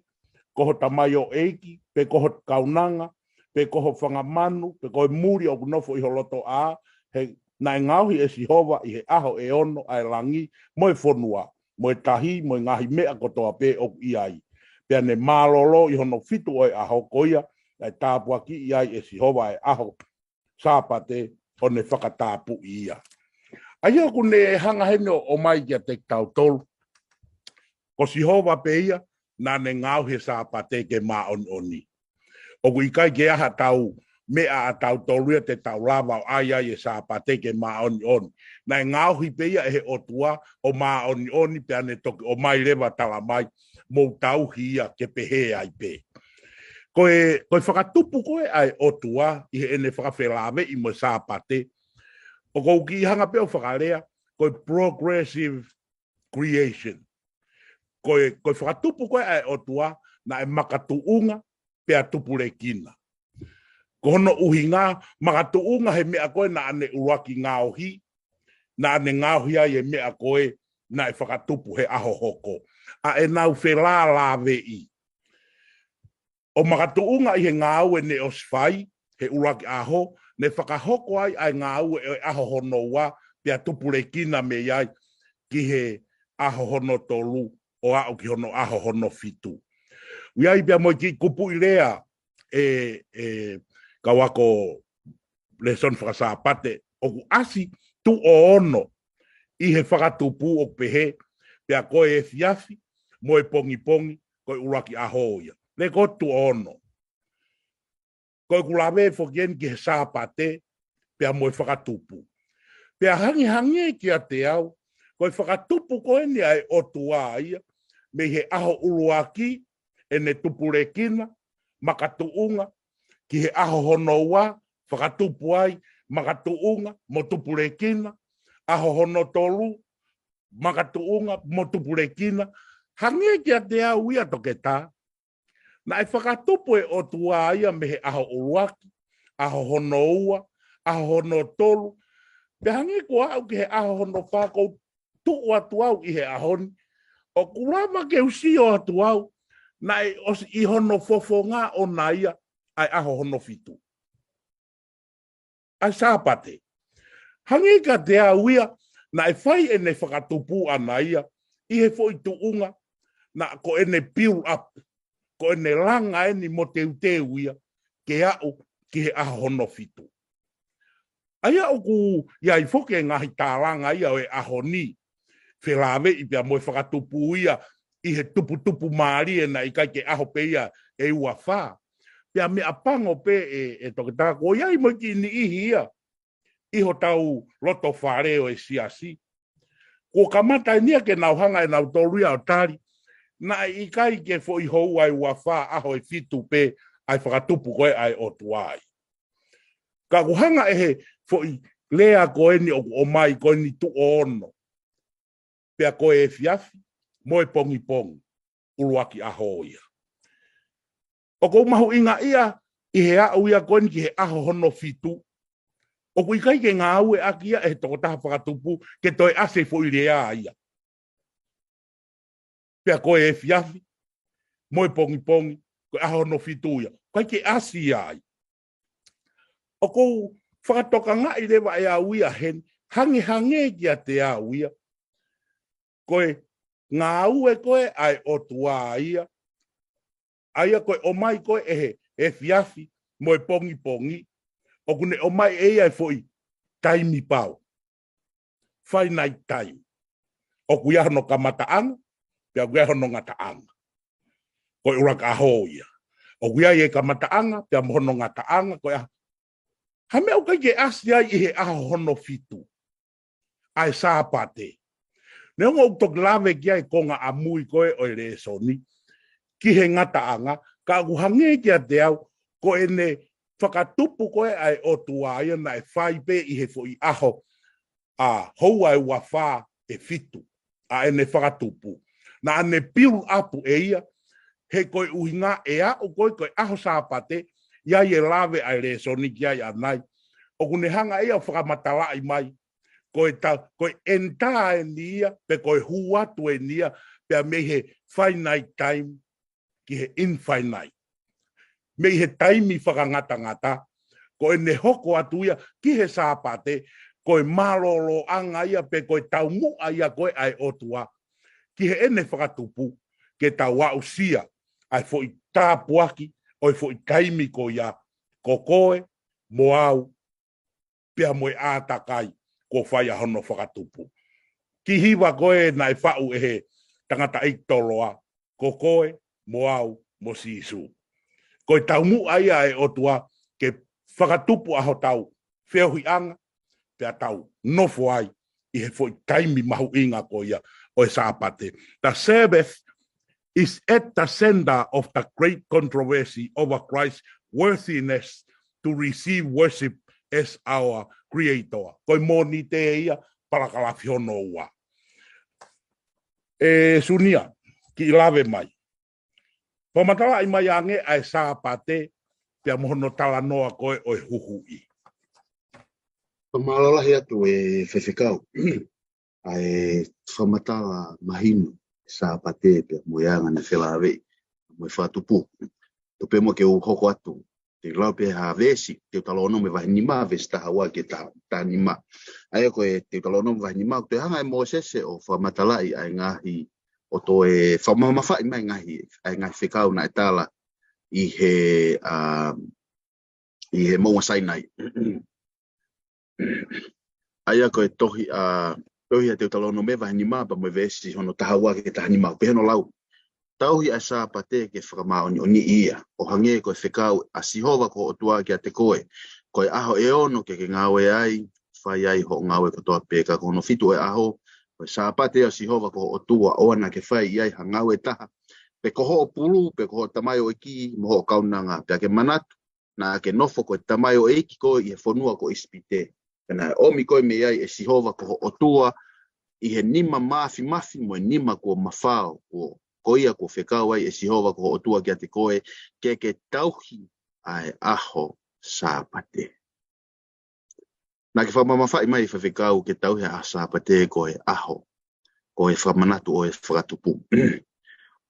ko ho tamaioʻeiki, pe ko ho kaunanga, pe ko ho fanga manu, pe ko e muli ʻoku nofo ʻi ho lotoʻā, he naʻe ngaohi ʻe Sihova ʻi he ʻaho ʻe ono ʻa e langi, mo e fonua, mo e tahi, mo e ngaahi meʻa kotoa pē ʻoku ʻi ai. Pea ne mālōlō ʻi hono fitu ʻo e ʻaho, ko ia naʻe tāpuakiʻi ai ʻe Sihova ʻa e ʻaho Sāpate ʻo ne fakatapui ia. ʻA ia ʻoku ne hanga heni ʻo ʻomai kiate kitautolu, ko Sihova pē ia naʻa ne ngaohi e Sāpate ke māʻoniʻoni. ʻOku ʻikai ke ʻi ai haʻatau meʻa ʻatautolu ia te tau lava ʻo ʻai ai e Sāpate ke māʻoniʻoni. Naʻe ngaohi pē ia ʻe he ʻOtua ʻo māʻoniʻoni pea ne toki ʻomai leva tala mai, mou tauhi ia ke pehē ai pē. Ko e, ko e fakatupu ko ē ʻa e ʻOtua ʻi heʻene fakafelaveʻi mo e Sāpate, ʻoku ou kiʻi hanga pē ʻo fakalea, ko e progressive creation. Ko e, ko e fakatupu ko ē ʻa e ʻOtua, naʻe makatuʻunga pea tupulekina. Ko hono ʻuhinga, makatuʻunga he meʻa ko ē naʻa ne ʻuluaki ngaohi, naʻa ne ngaohi ai e meʻa ko ē naʻe fakatupu he ʻaho hoko. ʻA ʻenau felālāveʻi. ʻO makatuʻunga ʻi he ngāue ne ʻosi fai he ʻuluaki ʻaho, ne fakahoko ai ʻa e ngāue ʻo e ʻaho hono ua, pea tupulekina mei ai ki he ʻaho hono tolu, ʻo aʻu ki hono ʻaho hono fitu. ʻOku ʻi ai pea mo e kiʻi kupuʻi lea, ʻe, ʻe kau ako lēsoni faka-Sāpate, ʻoku ʻasi tuʻo ono ʻi he fakatupu ʻoku pehē, pea ko e efiafi mo e pongipongi, ko e ʻuluaki ʻaho ia. Lea ko e tuʻo ono. Ko ʻeku lave foki eni ki he Sāpate, pea mo e fakatupu. Pea hangehangē kiate au, ko e fakatupu ko eni ʻa e ʻOtua ia, mei he ʻaho ʻuluaki, ʻene tupulekina, makatuʻunga, ki he ʻaho hono ua, fakatupu ai, makatuʻunga, mo tupulekina, ʻaho hono tolu, makatuʻunga, mo tupulekina, hangē kiate au ia Toketā. Naʻe fakatupu e ʻOtua ia mei he ʻaho ʻuluaki, ʻaho hono ua, ʻaho hono tolu, pea hangē kuo aʻu ki he ʻaho hono fā ʻoku ou tuʻu atu au ʻi he ʻaho ni, ʻoku lava ke u sio atu au, naʻe ʻosi ʻi hono fofonga ʻona ia, ʻa e ʻaho hono fitu. ʻA e Sāpate. Hangē kiate au ia, naʻe fai ʻene fakatupu ʻana ia, ʻi he foʻi tuʻunga, naʻa ko ʻene build up, ko ʻene langa eni mo teuteu ia, ke aʻu ki he ʻaho hono fitu. ʻA ia ʻoku ʻi ai foki e ngaahi tālanga ia ʻo e ʻaho ni, felāveʻi pea mo e fakatupu ia ʻi he tuputupu mālie naʻe ʻikai ke ʻaho pē ia ʻe ua fā. Pea meʻapango pē ē, ʻe Toketā, kuo ʻi ai mo e kiʻi niʻihi ia ʻi hotau loto fale ʻo e siasi. Kuo kamata eni ia ke nau hanga ʻe nautolu ia ʻo tali, naʻe ʻikai ke foʻi houa ʻe ua fā, ʻaho ʻe fitu pē ʻa e fakatupu ko ē ʻa e ʻOtua ia. Ka ʻoku hanga ʻe he foʻi lea ko eni ʻoku ʻomai ko eni tuʻo ono, pea ko e efiafi mo e pongipongi, ʻuluaki ʻaho ia. ʻOku ou mahuʻingaʻia ʻi he aʻu ia ko eni ki he ʻaho hono fitu, ʻoku ʻikai ke ngāueʻaki ia ʻe he tokotaha fakatupu ke toe ʻasi e foʻi lea ia, pea ko e efiafi mo e pongipongi, ko e ʻaho hono fitu ia, ʻikai ke ʻasi ia ai. ʻOku ou fakatokangaʻi leva ʻe au ia heni, hangehangē kiate au ia ko e ngāue ko ē ʻa e ʻOtua ia, ʻa ia ko e ʻomai ko ē ʻe he efiafi mo e pongipongi, ʻoku ne ʻomai ʻe ia e foʻi taimi pau, finite time. ʻOku ʻi ai hono kamataʻanga, pea ʻoku ʻi ai hono ngataʻanga. Ko e ʻuluaki ʻaho ia. ʻOku ʻi ai e kamataʻanga pea mo hono ngataʻanga, ko e ʻaho. Ha meʻa ʻoku ʻikai ke ʻasi ai ʻi he ʻaho hono fitu, ʻa e Sāpate. Neongo ʻoku toki lave ki ai e konga ʻamui ko ē ʻo e lēsoni ki he ngataʻanga, ka ʻoku hangē kiate au ko ʻene fakatupu ko ē ʻa e ʻOtua ia naʻe fai pē ʻi he foʻi ʻaho ʻa houa ʻe ua fā ʻe fitu ʻa ʻene fakatupu. Naʻa ne build up ʻe ia, he ko e ʻuhinga ʻe aʻu ko ē ko e ʻaho Sāpate, ʻi ai e lave ʻa e lēsoni ki ai ʻanai, ʻoku ne hanga ʻe ia ʻo fakamatalaʻi mai ko e ta-, ko e end time eni ia, pe ko e hū atu eni ia, pea mei he finite time ki he infinite. Mei he taimi fakangatangata, ko ʻene hoko atu ia ki he Sāpate, ko e mālōlōʻanga ia pe ko e taumuʻa ia ko ē ʻa e ʻOtua ki heʻene fakatupu, ke tau aʻusia ʻa e foʻi tāpuaki ʻo e foʻi taimi ko ia, ko koe mo au, pea mo e ʻātakai kuo fai ʻa hono fakatupu. Kiʻi hiva ko ē naʻe faʻu ʻe he tangataʻeiki toloa, ko koe mo au mo Sīsū. Ko e taumuʻa ia ʻa e ʻOtua ke fakatupu ʻa hotau feohiʻanga, pea tau nofo ai ʻi he foʻi taimi mahuʻinga ko ia ʻo e Sāpate. The Sabbath is at the center of the great controversy over Christ's worthiness to receive worship as our Creator. Ko e Mōnite ia, palakalafi hono ua. ʻE Sunia, kiʻi lave mai. Fakamatalaʻi mai ange ʻa e Sāpate, pea mo hono talanoa ko ē ʻo e huhuʻi. Fakamālō lahi atu e faifekau. ʻA e fakamatala mahino, Sāpate pea mo e anga ʻene felāveʻi mo e fakatupu. Tuku pē muʻa ke u hoko atu, te u lau pē ha veesi, Teutalōnome vahe nima, veesi taha ua ki he taha, taha nima. ʻA ia ko e Teutalōnome vahe nima, ʻoku toe hanga ʻe Mōsese ʻo fakamatalaʻi ʻa e ngaahi, ʻo toe fakamamafaʻi mai ngaahi, ʻa e ngaahi fekau naʻe tala ʻi he, ʻa, ʻi he moʻunga Sainai. ʻA ia ko e tohi ʻa, tohi ʻa Teutalōnome vahe nima pea mo e veesi hono taha ua ki he taha nima, pehē hono lau. Tauhi ʻa e Sāpate ke fakamāʻoniʻoniʻi ia, ʻo hangē ko e fekau ʻa Sihova ko ho ʻOtua kiate koe. Ko e ʻaho ʻe ono ke ke ngāue ai, fai ai hoʻo ngāue kotoa pē, ka ko hono fitu ʻo e ʻaho, ko e Sāpate ʻa Sihova ko ho ʻOtua, ʻoua naʻa ke fai ʻi ai ha ngāue ʻe taha, pe ko hoʻo pulu, pe ko hoʻo tamaioʻeiki mo hoʻo kaunanga, pea ke manatu naʻa ke nofo ko e tamaioʻeiki koe ʻi he fonua ko ʻIsipite. Pea naʻe ʻomi koe mei ai ʻe Sihova ko ho ʻOtua ʻi he nima māfimafi mo e nima kuo mafao, kuo, ko ia kuo fekau ai ʻe Sihova ko ho ʻOtua kiate koe, ke ke tauhi ʻa e ʻaho Sāpate. Naʻa ke fakamamafaʻi mai faifekau ke tauhi ʻa e ʻaho Sāpate ko e ʻaho, ko e fakamanatu ʻo e fakatupu.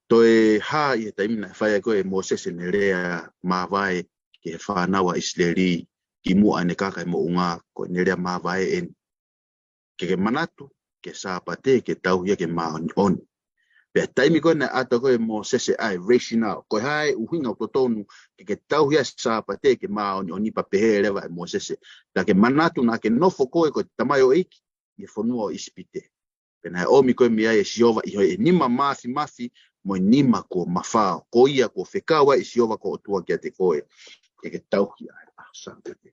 Toe hā ʻi he taimi naʻe fai ai ko ē ʻe Mōsese ʻene lea māvae ki he fānau ʻa ʻIsileli, kimuʻa ʻene kaka ʻi moʻunga, ko ʻene lea māvae eni. Ke ke manatu ki he Sāpate ke tauhi ia ke māʻoniʻoni. Pea taimi ko ē naʻe ʻatu ko ē ʻe Mōsese ʻa e rationale, ko e hā e ʻuhinga ʻoku totonu ke ke tauhi ai e Sāpate ke māʻoniʻoni, pea pehē leva ʻe Mōsese, naʻa ke manatu naʻa ke nofo koe ko e tamaioʻeiki ʻi he fonua ʻo ʻIsipite. Pea naʻe ʻomi koe mei ai ʻe Sihova ʻi he nima māfimafi mo e nima kuo mafao. Ko ia kuo fekau ai ʻe Sihova ko e ʻOtua kiate koe ke ke tauhi ʻa e ʻaho Sāpate.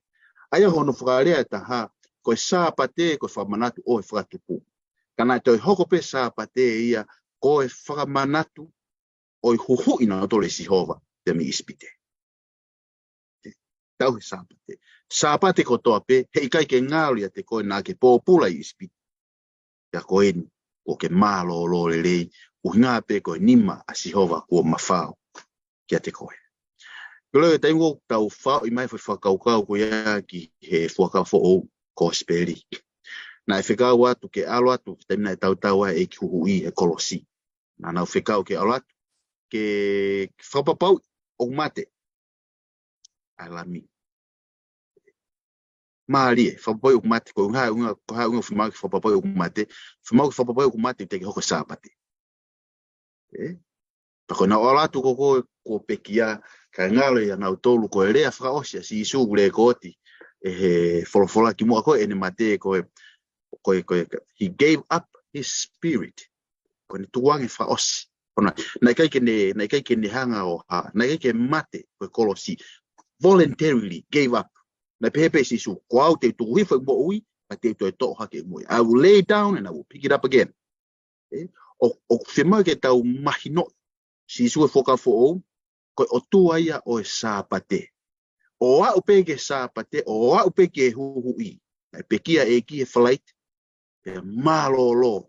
ʻA ia hono fakalea ʻe taha, ko e Sāpate ko e fakamanatu ʻo e fakatupu. Ka naʻe toe hoko pē Sāpate ia ko e fakamanatu ʻo e huhuʻi nautolu ʻe Sihova pea mei ʻIsipite. Tauhi e Sāpate. Sāpate kotoa pē, heʻikai ke ngalo ʻiate koe naʻa ke pōpula ʻi ʻIsipite. Pea ko eni, kuo ke mālōlō lelei, ʻuhinga pē ko e nima ʻa Sihova kuo mafao kiate koe. Ko e lea ʻe taimi ʻoku tau faʻo mai e foʻi fakakaukau ko ia ki he Fuakava Foʻou, Kosipeli. Naʻe fekau atu ke ʻalu atu, taimi naʻe tautau ai e ʻEiki Huhuʻi he kolosi. Naʻa nau fekau ke ʻalu atu, ke fakapapauʻi ʻoku mate ʻa e Lami. Mālie, fakapapauʻi ʻoku mate, ko e hā e ʻuhinga, ko e hā e ʻuhinga ʻoku fiemaʻu ke fakapapauʻi ʻoku mate, fiemaʻu ke fakapapauʻi ʻoku mate, teʻeki hoko e Sāpate. ʻE? Pea ko ʻenau ʻalu atu ko ē, kuo pekia, kae ngalo ia nautolu ko e lea fakaʻosi ʻa Sīsū ʻoku lekooti ʻe he folofola kimuʻa ko ē ʻene mate ko e, ko e, ko e, he gave up his spirit. Ko ʻene tukuange fakaʻosi. Ko ʻene, naʻe ʻikai ke ne, naʻe ʻikai ke ne hanga ʻo hā, naʻe ʻikai ke mate ko e kolosi. Voluntarily gave up. Naʻe pehē pē ʻe Sīsū, ko au te u tuku hifo e moʻui, pea te u toe toʻo hake e moʻui. I will lay down and I will pick it up again. ʻE, ʻo, ʻoku fiemaʻu ke tau mahinoʻi, Sīsū he Fuakava Foʻou, ko e ʻOtua ia ʻo e Sāpate. ʻO aʻu pē ki he Sāpate, ʻo aʻu pē ki he huhuʻi. Naʻe pekia e ʻEiki he falaite, pea mālōlō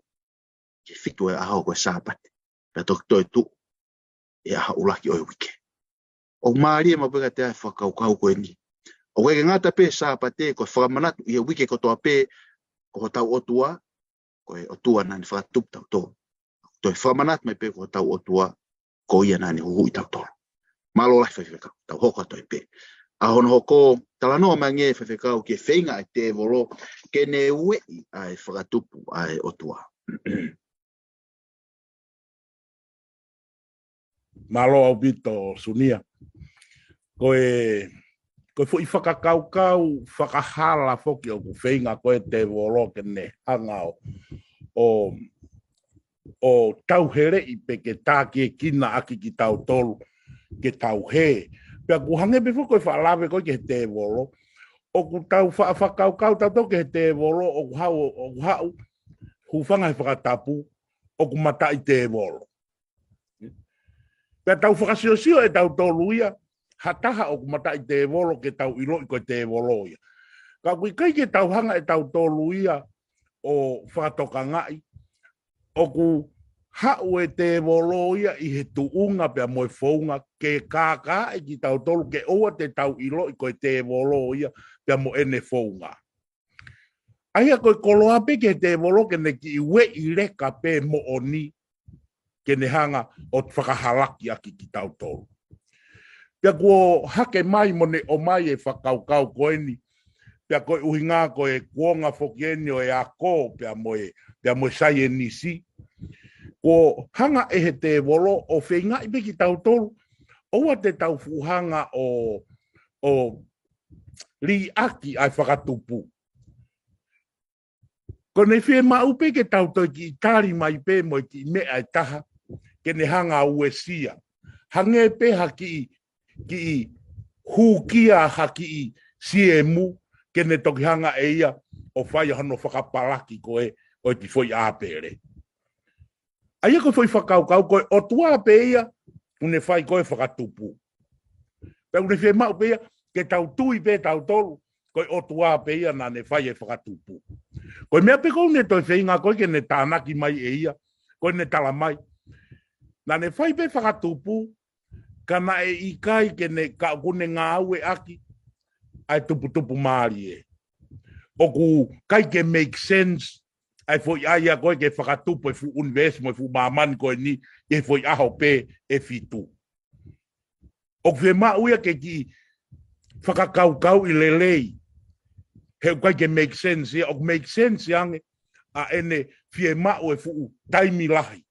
ki he fitu e ʻaho ko e Sāpate. Pea toki toe tuʻu e ʻaho ʻuluaki ʻo e uike. ʻOku mālie maʻu pē kiate au e fakakaukau ko eni. ʻOku ʻikai ke ngata pē he Sāpate, ko e fakamanatu ʻi he uike kotoa pē, ko hotau ʻOtua, ko e ʻOtua naʻa ne fakatupu tautolu. Toe fakamanatu mai pē ko hotau ʻOtua, ko ia naʻa ne huhuʻi tautolu. Mālō lahi Faifekau, tau hoko atu ai pē. ʻA hono hoko, talanoa mai angē Faifekau ki he feinga ʻa e tēvolo ke ne ueʻi ʻa e fakatupu ʻa e ʻOtua. Mālō ʻaupito Sunia. Ko e, ko e foʻi fakakaukau fakahala foki ʻoku feinga ko ē e tēvolo ke ne hanga ʻo, ʻo, ʻo tauheleʻi pe ke tākiekina ʻaki kitautolu ke tau hē. Pea ʻoku hangē pē foki ko e faʻa lave ko ē ki he tēvolo, ʻoku tau faʻa fakakaukau tautolu ki he tēvolo, ʻoku haʻu, ʻoku haʻu, hūfanga he fakatapu, ʻoku mataʻi tēvolo. Pea tau fakasiosio ʻe tautolu ia ha taha ʻoku mataʻi tēvolo ke tau ʻiloʻi ko e tēvolo ia. Ka ʻoku ʻikai ke tau hanga ʻe tautolu ia ʻo fakatokangaʻi ʻoku haʻu e tēvolo ia ʻi he tuʻunga pea mo e founga ke kākaaʻi kitautolu ke ʻoua te tau ʻiloʻi ko e tēvolo ia pea mo ʻene founga. ʻA ia ko e koloa pē ki he tēvolo ke ne kiʻi ueʻi leka pē moʻoni ke ne hanga ʻo fakahalaki ʻaki kitautolu. Pea kuo hake mai mo ne ʻomai e fakakaukau ko eni, pea ko e ʻuhinga ko e kuonga foki eni ʻo e ako, pea mo e, pea mo e saienisi. Kuo hanga ʻe he tēvolo ʻo feingaʻi pē kitautolu, ʻoua te tau fuʻu hanga ʻo, ʻo liʻaki ʻa e fakatupu. Ko ʻene fiemaʻu pē ke tau toe kiʻi tali mai pē mo e kiʻi meʻa ʻe taha, ke ne hanga ʻo uesia. Hangē pē ha kiʻi, kiʻi hūkia ha kiʻi siemu, ke ne toki hanga ʻe ia ʻo fai hono fakapalaki ko ē ʻo e kiʻi foʻi ʻāpele. ʻA ia ko e foʻi fakakaukau ko e ʻOtua pē ia, ʻoku ne fai ko ē e fakatupu. Pea ʻoku ne fiemaʻu pē ia, ke tau tui pē tautolu, ko e ʻOtua pē ia naʻa ne fai e fakatupu. Ko e meʻa pē ko ē ʻoku ne toe feinga ko ē ke ne tānaki mai ʻe ia, ko ʻene tala mai. Naʻa ne fai pē e fakatupu, ka naʻe ʻikai ke ne, ka ʻoku ne ngāueʻaki ʻa e tuputupu mālie. ʻOku ʻikai ke make sense ʻa e foʻi ʻai ia ko ē ke fakatupu e fuʻu ʻunivēsi mo e fuʻu māmani ko eni ʻi he foʻi ʻaho pē ʻe fitu. ʻOku fiemaʻu ia ke kiʻi fakakaukauʻi lelei. He ʻoku ʻikai ke make sense ia, ʻoku make sense ange ʻa ʻene fiemaʻu e fuʻu taimi lahi.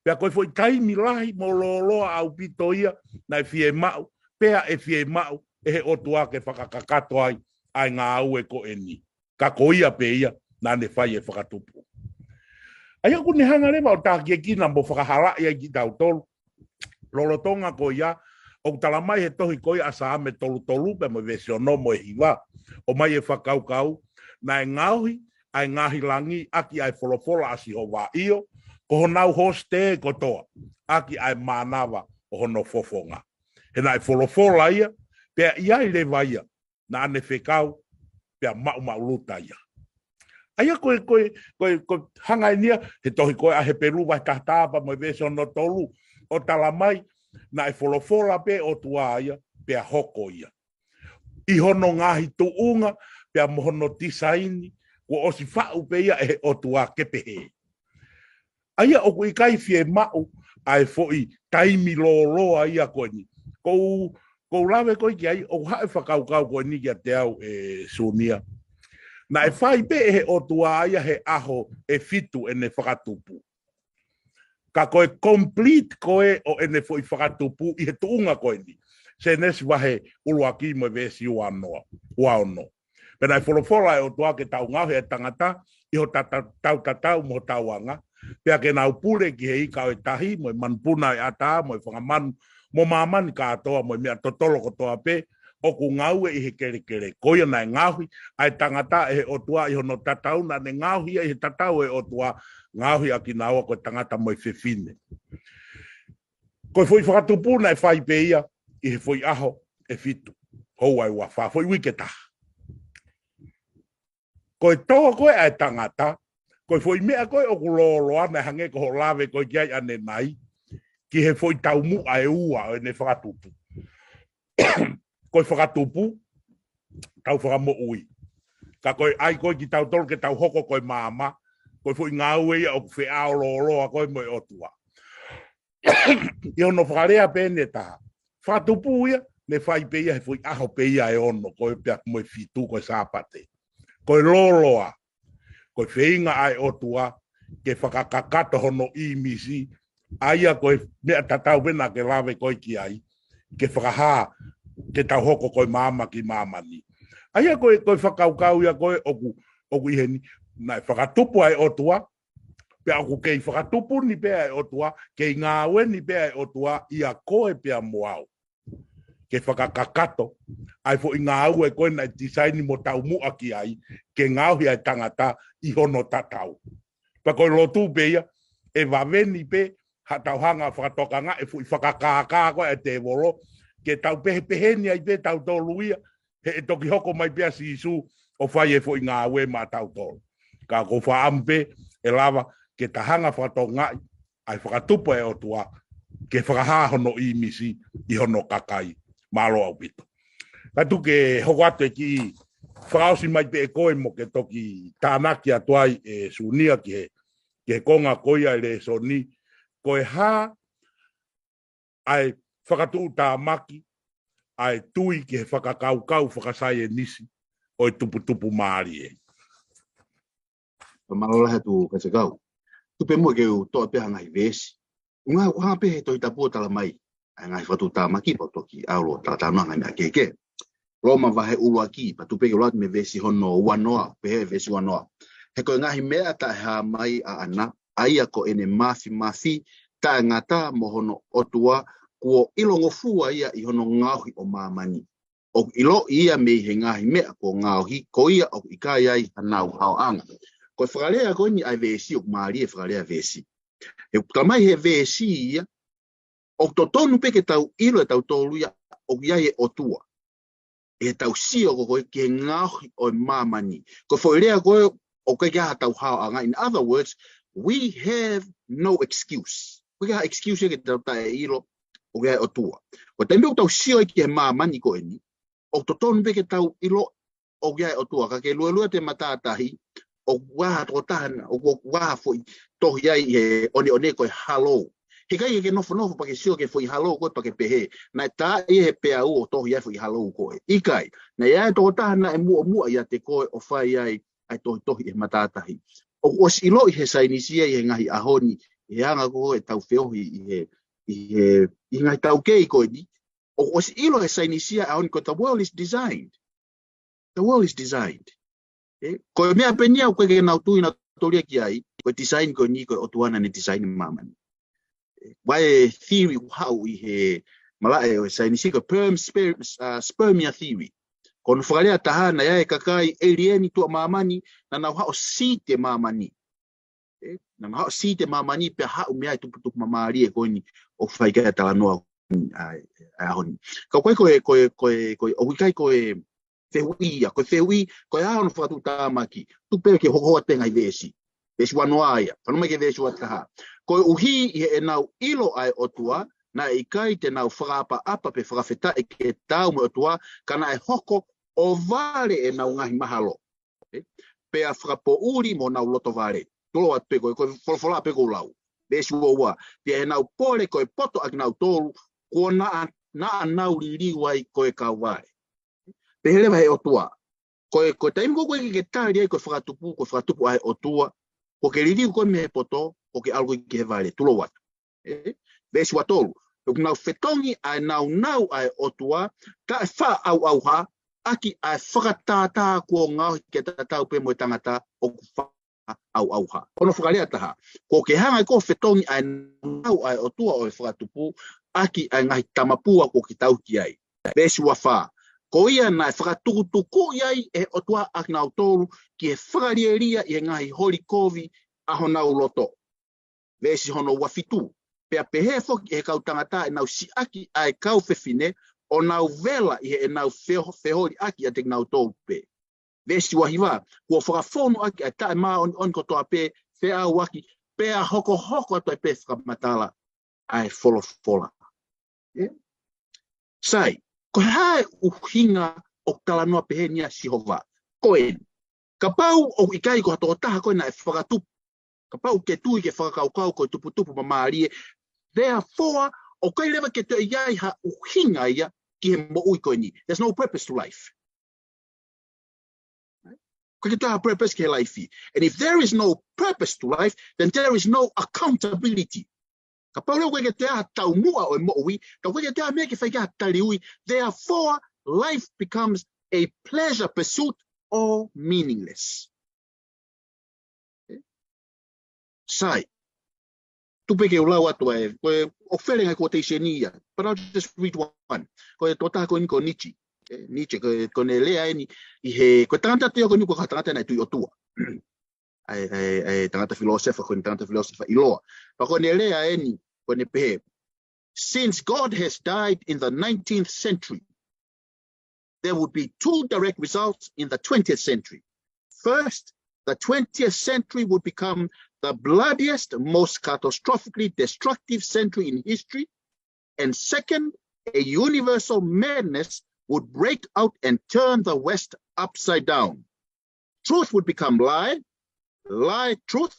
Pea ko e foʻi taimi lahi mo lōloa ʻaupito ia naʻe fiemaʻu, pea ʻe fiemaʻu ʻe he ʻOtua ke fakakakato ai ʻa e ngāue ko eni. Ka ko ia pē ia naʻa ne fai e fakatupu. ʻA ia ʻoku ne hanga leva ʻo takiekina mo fakahalaʻi ai kitautolu. Lolotonga ko ia, ʻoku tala mai he tohi ko ia ʻa Saame tolu tolu pea mo e veesi ono mo e hiva, ʻomai e fakakaukau, naʻe ngaohi ʻa e ngaahi langi ʻaki ʻa e folofola ʻa Sihova, ʻio, ko honau hosite kotoa, ʻaki ʻa e mānava ʻo hono fofonga. He naʻe folofola ia, pea ʻi ai leva ia, naʻa ne fekau, pea maʻumaʻuluta ia. ʻA ia ko e, ko e, ko e, ko e hanga eni ia, he tohi ko ē ʻa Hepelū vahe taha taha pea mo e veesi ono tolu, ʻo tala mai, naʻe folofola pē ʻOtua ia, pea hoko ia. ʻI hono ngaahi tuʻunga, pea mo hono tisaini, kuo ʻosi faʻu pē ia ʻe he ʻOtua ke pehē. ʻA ia ʻoku ʻikai fiemaʻu ʻa e foʻi taimi lōloa ia ko eni. Kou, kou lave ko ē ki ai, ʻoku haʻu e fakakaukau ko eni kiate au ʻe Sunia. Naʻe fai pē ʻe he ʻOtua ia he ʻaho ʻe fitu ʻene fakatupu. Ka ko e complete ko ē ʻo ʻene foʻi fakatupu ʻi he tuʻunga ko eni. Sēnesi vahe ʻuluaki mo e veesi ua noa, ua ono. Pea naʻe folofola ʻe he ʻOtua ke tau ngaohi ʻa e tangata ʻi hotau tatau mo hotau anga. Pea ke nau pule ki he ika ʻo e tahi, mo e manupuna ʻo e ʻatā, mo e fanga manu, mo māmani kātoa, mo e meʻa totolo kotoa pē ʻoku ngāue ʻi he kelekele. Ko ia naʻe ngaohi ʻa e tangata ʻe he ʻOtua ʻi hono tatau, naʻa ne ngaohi ia ʻi he tatau ʻo e ʻOtua, ngaohi ʻa kinaua ko e tangata mo e fefine. Ko e foʻi fakatupu naʻe fai pē ia ʻi he foʻi ʻaho ʻe fitu, houa ʻe ua fā, foʻi uike ʻe taha. Ko e tō ko ē ʻa e tangata, ko e foʻi meʻa ko ē ʻoku lōloa naʻe hangē ko hoʻo lave ko ē ki ai ʻanenai, ki he foʻi taumuʻa ʻe ua ʻo ʻene fakatupu. Ko e fakatupu, tau fakamoʻui. Ka ko e ʻai ko ē kitautolu ke tau hoko ko e maama, ko e foʻi ngāue ia ʻoku feʻao lōloa ko ē mo e ʻOtua. ʻI hono fakalea pē ʻe taha. Fakatupu ia, ne fai pē ia he foʻi ʻaho pē ia ʻe ono, ko ē pea mo e fitu ko e Sāpate. Ko e lōloa, ko e feinga ʻa e ʻOtua, ke fakakakato hono ʻīmisi, ʻa ia ko e meʻa tatau pē naʻa ke lave ko ē ki ai, ke fakahā, ke tau hoko ko e maama ki māmani. ʻA ia ko e, ko e fakakaukau ia ko ē ʻoku, ʻoku ʻi heni, naʻe fakatupu ʻa e ʻOtua, pea ʻoku kei fakatupu ni pē ʻa e ʻOtua, kei ngāue ni pē ʻa e ʻOtua, ʻia koe pea mo au. Ke fakakakato, ʻa e foʻi ngāue ko ē naʻe tisaini mo taumuʻa ki ai, ke ngaohi ʻa e tangata ʻi hono tatau. Pea ko e lotu pē ia, ʻe vave ni pē, haʻatau hanga fakatokangaʻi e foʻi fakakākā ko ē ʻa e tēvolo, ke tau pehepeheni ai pē tautolu ia, he ʻe toki hoko mai pē ʻa Sīsū ʻo fai e foʻi ngāue maʻatautolu. Ka ʻoku ou fakaʻamu pē ʻe lava ke ta hanga fakatokangaʻi ʻa e fakatupu ʻa e ʻOtua ke fakahā hono ʻīmisi ʻi hono kakai. Mālō ʻaupito. Ka tuku ke hoko atu e kiʻi fakaʻosi mai pē ʻe koe mo ke toki tānaki atu ai ʻe Sunia ki he, ki he konga ko ia e lēsoni, ko e hā ʻa e fakatuʻutāmaki ʻa e tui ki he fakakaukau fakasaienisi ʻo e tuputupu mālie. Mālō lahi atu Faifekau. Tuku pē muʻa ke u toʻo pē ha ngaahi veesi. ʻUhinga ʻoku hā pē he Tohi Tapu ʻo tala mai ʻa e ngaahi fakatuʻutāmaki pea u toki ʻalu ʻo talatalanoa ngaahi meʻa kehekehe. Loma vahe ʻuluaki, pea tuku pē ke u lau atu mei he veesi hono ua noa, pehē ʻe he veesi ua noa. He ko e ngaahi meʻa taʻehāmai ʻaʻana, ʻa ia ko ʻene māfimafi taʻengata mo hono ʻOtua, kuo ʻilongofua ia ʻi hono ngaohi ʻo māmani. ʻOku ʻiloʻi ia mei he ngaahi meʻa kuo ngaohi, ko ia ʻoku ʻikai ai hanau haoʻanga. Ko e fakalea ko eni ʻa e veesi, ʻoku mālie e fakalea veesi. He ʻoku tala mai he veesi ia, ʻoku totonu pē ke tau ʻilo ʻe tautolu ia ʻoku ʻi ai e ʻOtua. ʻE tau sio ko ē ki he ngaohi ʻo e māmani. Ko e foʻi lea ko ē ʻoku ʻikai ke ʻi ai hatau haoʻanga. In other words, we have no excuse. ʻOku ʻikai ha excuse ke tau taʻeʻilo ʻoku ʻi ai e ʻOtua. Ko e taimi ʻoku tau sio ai ki he māmani ko eni, ʻoku totonu pē ke tau ʻilo ʻoku ʻi ai e ʻOtua, ka ke luelue atu e matātahi, ʻoku ʻi ai ha tokotaha na, ʻoku, ʻoku ʻi ai ha foʻi tohi ai he ʻoneʻone ko e halo. He ʻikai ke nofonofo pea ke sio ki he foʻi halo ko ē pea ke pehē, naʻe tā ia he peau ʻo tohi ai e foʻi halo ko ē. ʻIkai, naʻe ʻi ai e tokotaha naʻe muʻomuʻa ʻiate koe ʻo fai ai ʻa e tohitohi ʻi he matātahi. ʻOku ʻosi ʻiloʻi he saienisi ia ʻi he ngaahi ʻaho ni, ʻi he anga ko ē ʻetau feohi ʻi he, ʻi he, ʻi he ngaahi taukei ko eni, ʻoku ʻosi ʻilo ʻe he saienisi ia ʻaho ni ko e the world is designed. The world is designed. ʻE, ko e meʻa pē eni ia ʻoku ʻikai ke nau tui nautolu ia ki ai, ko e design ko eni ko e ʻOtua naʻa ne design māmani. ʻE, ʻa e theory ʻoku haʻu ʻi he malaʻe ʻo e saienisi ko e perm sper-, uh, spermia theory. Ko hono fakalea ʻe taha naʻe ʻi ai e kakai ʻēlieni tuʻa māmani, naʻa nau haʻu ʻo seed e māmani. ʻE, naʻa nau haʻu ʻo seed e māmani pea haʻu mei ai e tuputupu māmālie ko eni ʻoku fai ki ai e talanoa ʻa e, ʻa e ʻaho ni. Ka ko e, ko e, ko e, ko e, ko e, ʻoku ʻikai ko e fehuʻi ia, ko e fehuʻi, ko e hā hono fakatuʻutāmaki, tuku pē ke u hokohoko atu pē he ngaahi veesi. Veesi uanoa ia, fanongo mai ki he veesi uataha. Koeʻuhi ʻi heʻenau ʻilo ʻa e ʻOtua, naʻe ʻikai te nau fakaʻapaʻapa pe fakafetaʻi ke taau mo e ʻOtua, ka naʻe hoko ʻo vale ʻenau ngaahi mahalo. ʻE? Pea fakapoʻuli mo honau loto vale. Tulou atu pē ko e, ko e folofola pē ʻoku ou lau. Veesi uaua. Pea ʻi heʻenau pole ko e poto ʻakinautolu, kuo naʻa, naʻa nau liliu ai ko e kauvale. Pehē leva ʻe he ʻOtua. Ko e, ko e taimi ko ē ʻoku ʻikai ke tali ai ko e fakatupu, ko e fakatupu ʻa e ʻOtua, kuo ke liliu koe mei he poto, kuo ke ʻalu koe ki he vale, tulou atu. ʻE? Veesi uatolu. ʻOku nau fetongi ʻa e naunau ʻa e ʻOtua, taʻefaʻaʻauʻauha, ʻaki ʻa e fakatātā kuo ngaohi ke tatau pē mo e tangata ʻoku fa- ʻauʻauha. Hono fakalea ʻe taha. Kuo ke hanga ʻe koe ʻo fetongi ʻa e naunau ʻa e ʻOtua ʻo e fakatupu, ʻaki ʻa e ngaahi tamapua kuo ke tauhi ki ai. Veesi uafā. Ko ia naʻe fakatukutukuʻi ai ʻe he ʻOtua ʻakinautolu ki he fakalielia ʻi he ngaahi holi kovi ʻa honau loto. Veesi hono uafitu. Pea pehē foki ʻe he kau tangata ʻenau siʻaki ʻa e kau fefine ʻo nau vela ʻi heʻenau feo-, feholiʻaki ʻiate kinautolu pē. Veesi uahiva, kuo fakafonu ʻaki ʻa e taʻemāʻoniʻoni kotoa pē, feʻauaki, pea hokohoko atu ai pē fakamatala ʻa e folofola. ʻE? Sai, ko e hā e ʻuhinga ʻoku talanoa pehē ni ʻa Sihova? Ko eni, kapau ʻoku ʻikai ko ha tokotaha ko ē naʻe fakatupu, kapau ke tui ke fakakaukau ko e tuputupu māmālie, therefore, ʻoku ʻikai leva ke toe ʻi ai ha ʻuhinga ia ki he moʻui ko eni. There's no purpose to life. ʻIkai ke toe ʻi ai ha purpose ki he life. And if there is no purpose to life, then there is no accountability. Kapau leva ʻoku ʻikai ke toe ʻi ai ha taumuʻa ʻo e moʻui, ka ʻoku ʻikai ke toe ʻi ai ha meʻa ke fai ki ai ha taliui, therefore life becomes a pleasure pursuit or meaningless. Sai. Tuku pē ke u lau atu ʻa e, ko e, ʻoku fele ngaahi quotation ia. But I'll just read one. Ko e tokotaha ko eni ko Nietzsche. ʻE, Nietzsche, ko e, ko ʻene lea eni, ʻi he, ko e tangata te ko eni ko e tangata naʻe tui ʻOtua. ʻA e, ʻa e, ʻa e tangata filōsefa, ko ʻene tangata filōsefa ʻiloa. Pea ko ʻene lea eni, ko ʻene pehē. Since God has died in the nineteenth century, there would be two direct results in the twentieth century. First, the twentieth century would become the bloodiest, most catastrophically destructive century in history. And second, a universal madness would break out and turn the West upside down. Truth would become lie, lie truth,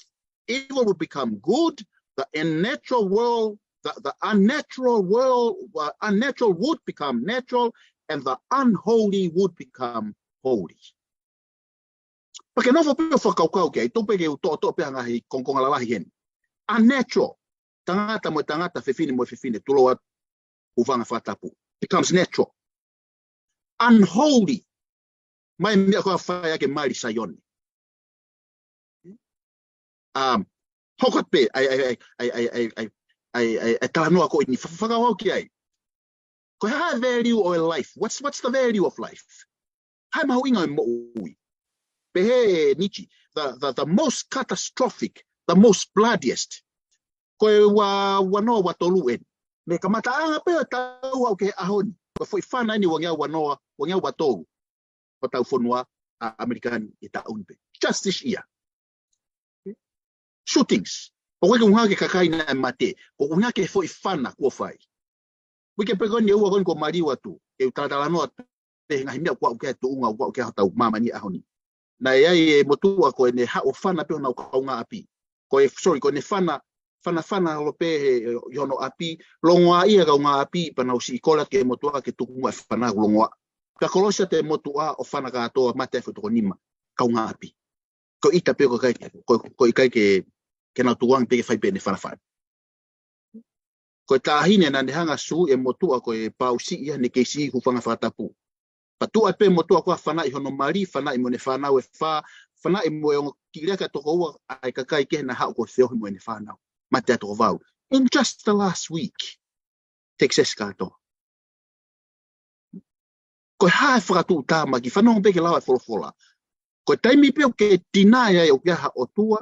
evil would become good, the unnatural world, the, the unnatural world, uh, unnatural would become natural, and the unholy would become holy. Pea ke nofo pē ʻo fakakaukau ki ai, tuku pē ke u toʻotoʻo pē ha ngaahi kongokonga lalahi heni. Unnatural, tangata mo e tangata, fefine mo e fefine, tulou atu, hūfanga he fakatapu. Becomes natural. Unholy. Mai meʻa ko ē ʻa e fai ʻaki e mali Saione. Um, hoko atu pē, ʻa e, ʻa e, ʻa e talanoa ko eni, fa-, fakakaukau ki ai. Ko e hā e value ʻo e life? What's, what's the value of life? Hā e mahuʻinga ʻo e moʻui? Pehē ʻe Nietzsche, the, the, the most catastrophic, the most bloodiest. Ko e ua, ua noa, ua tolu eni. Mei he kamataʻanga pē ʻo e taʻu aʻu ki he ʻaho ni. Ko e foʻi fana eni ua ngeau ua noa, ua ngeau ua tolu. Ko e tau fonua ʻa ʻAmelika ni ʻi he taʻu ni pē. Just this year. Shootings. ʻOku ʻikai ke ʻuhinga ki he kakai naʻe mate. ʻOku ʻuhinga ki he foʻi fana kuo fai. Uike pē ko eni ʻe ua ko eni kuo maliu atu. ʻE u talatalanoa pē he ngaahi meʻa ʻoku aʻu ki ai e tuʻunga, ʻoku aʻu ki ai hotau māmani he ʻaho ni. Naʻe ʻi ai e motuʻa ko ʻene haʻu ʻo fana pē honau kaungāʻapi. Ko e, sorry, ko ʻene fana, fanafana holo pē he, ʻi hono ʻapi, longoaʻa e kaungāʻapi, pea nau siʻi kole atu ki he motuʻa ke tuku muʻa e fana ʻoku longoaʻa. Ka kolosi atu e motuʻa ʻo fana kātoa, mate e foʻi toko nima kaungāʻapi. Ko e ʻita pē ko e ʻikai, ko, ko e ʻikai ke, ke nau tukuange pē ke fai pē ʻene fanafana. Ko e taʻahine naʻa ne hanga ʻo sui e motuʻa ko e pausi ia, ne kei siʻi hūfanga fakatapu. Pea tuʻu ai pē motuʻa ko ia ʻo fanaʻi hono mali, fanaʻi mo ʻene fānau ʻe fā, fanaʻi mo e ongo kiʻi leka ʻe toko ua ʻa e kakai kehe naʻe haʻu ko e feohi mo ʻene fānau. Mate ʻa e toko valu. In just the last week. Texas kātoa. Ko e hā e fakatuʻutāmaki, fanongo pē ki he lau ʻa e folofola. Ko e taimi pē ʻoku ke deny ai ʻoku ʻi ai ha ʻOtua,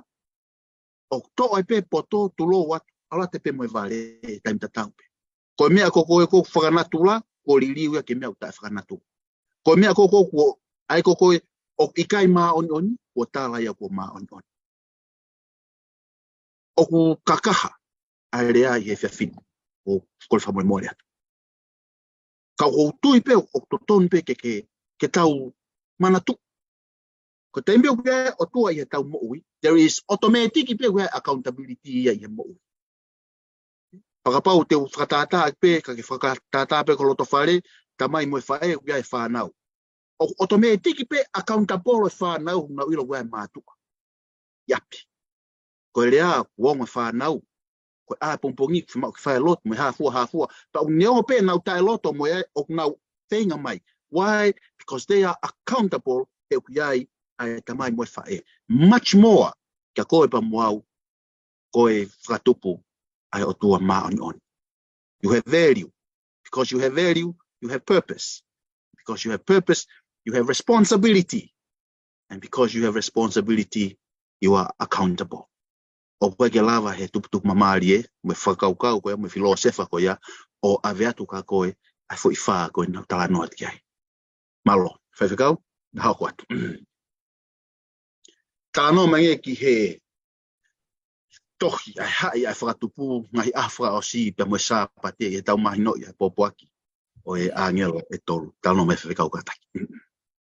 ʻoku toʻo ai pē poto, tulou atu, ʻalu atu pē mo e vale he taimi tatau pē. Ko e meʻa ko ē ʻoku fakanatula, kuo liliu ia ki he meʻa ʻoku taʻefakanatula. Ko e meʻa ko ē ʻoku, ʻa ia ko ē ʻoku ʻikai māʻoniʻoni, kuo tala ia kuo māʻoniʻoni. ʻOku kakaha ʻa e lea ʻi he efiafi ni, ʻoku ou kole fakamolemole atu. Ka ʻoku ou tui pē ʻoku totonu pē ke, ke, ke tau manatu. Ko e taimi pē ʻoku ʻi ai e ʻOtua ʻi heʻetau moʻui, there is automatic pē ʻoku ʻi ai e accountability ia ʻi he moʻui. Fakapapau te u fakatātā pē, ka ke fakatātā pē ki ho loto fale, tamai mo e faʻē, ʻoku ʻi ai e fānau. ʻOku automatic pē accountable e fānau, ʻoku nau ʻilo ʻoku ʻi ai e mātuʻa ʻi ʻapi. Ko e lea, kuo ongo e fānau, ko e ʻā pongipongi, fiemaʻu ke fai e lotu, mo e hā fua, hā fua. Pea ʻoku nau ongo pē ʻenau taʻeloto mo e ʻoku nau feinga mai. Why? Because they are accountable, he ʻoku ʻi ai ʻa e tamai mo e faʻē. Much more, kia koe pea mo au, ko e fakatupu ʻa e ʻOtua māʻoniʻoni. You have value. Because you have value, you have purpose. Because you have purpose, you have responsibility. And because you have responsibility, you are accountable. ʻOku ʻikai ke lava he tuputupu māmālie, mo e fakakaukau ko ia, mo e filōsefa ko ia, ʻo ʻave atu kia koe ʻa e foʻi fā ko ē naʻa ku talanoa atu ki ai. Mālō, faifekau, na hoko atu. Talanoa mai ange ki he tohi, ʻa e haʻi, ʻa e fakatupu, ngaahi ʻaho fakaʻosi, pea mo e Sāpate, ʻi heʻetau mahinoʻi ʻa e pōpoaki ʻo e ʻāngelo ʻe tolu. Talanoa mai faifekau kātaki.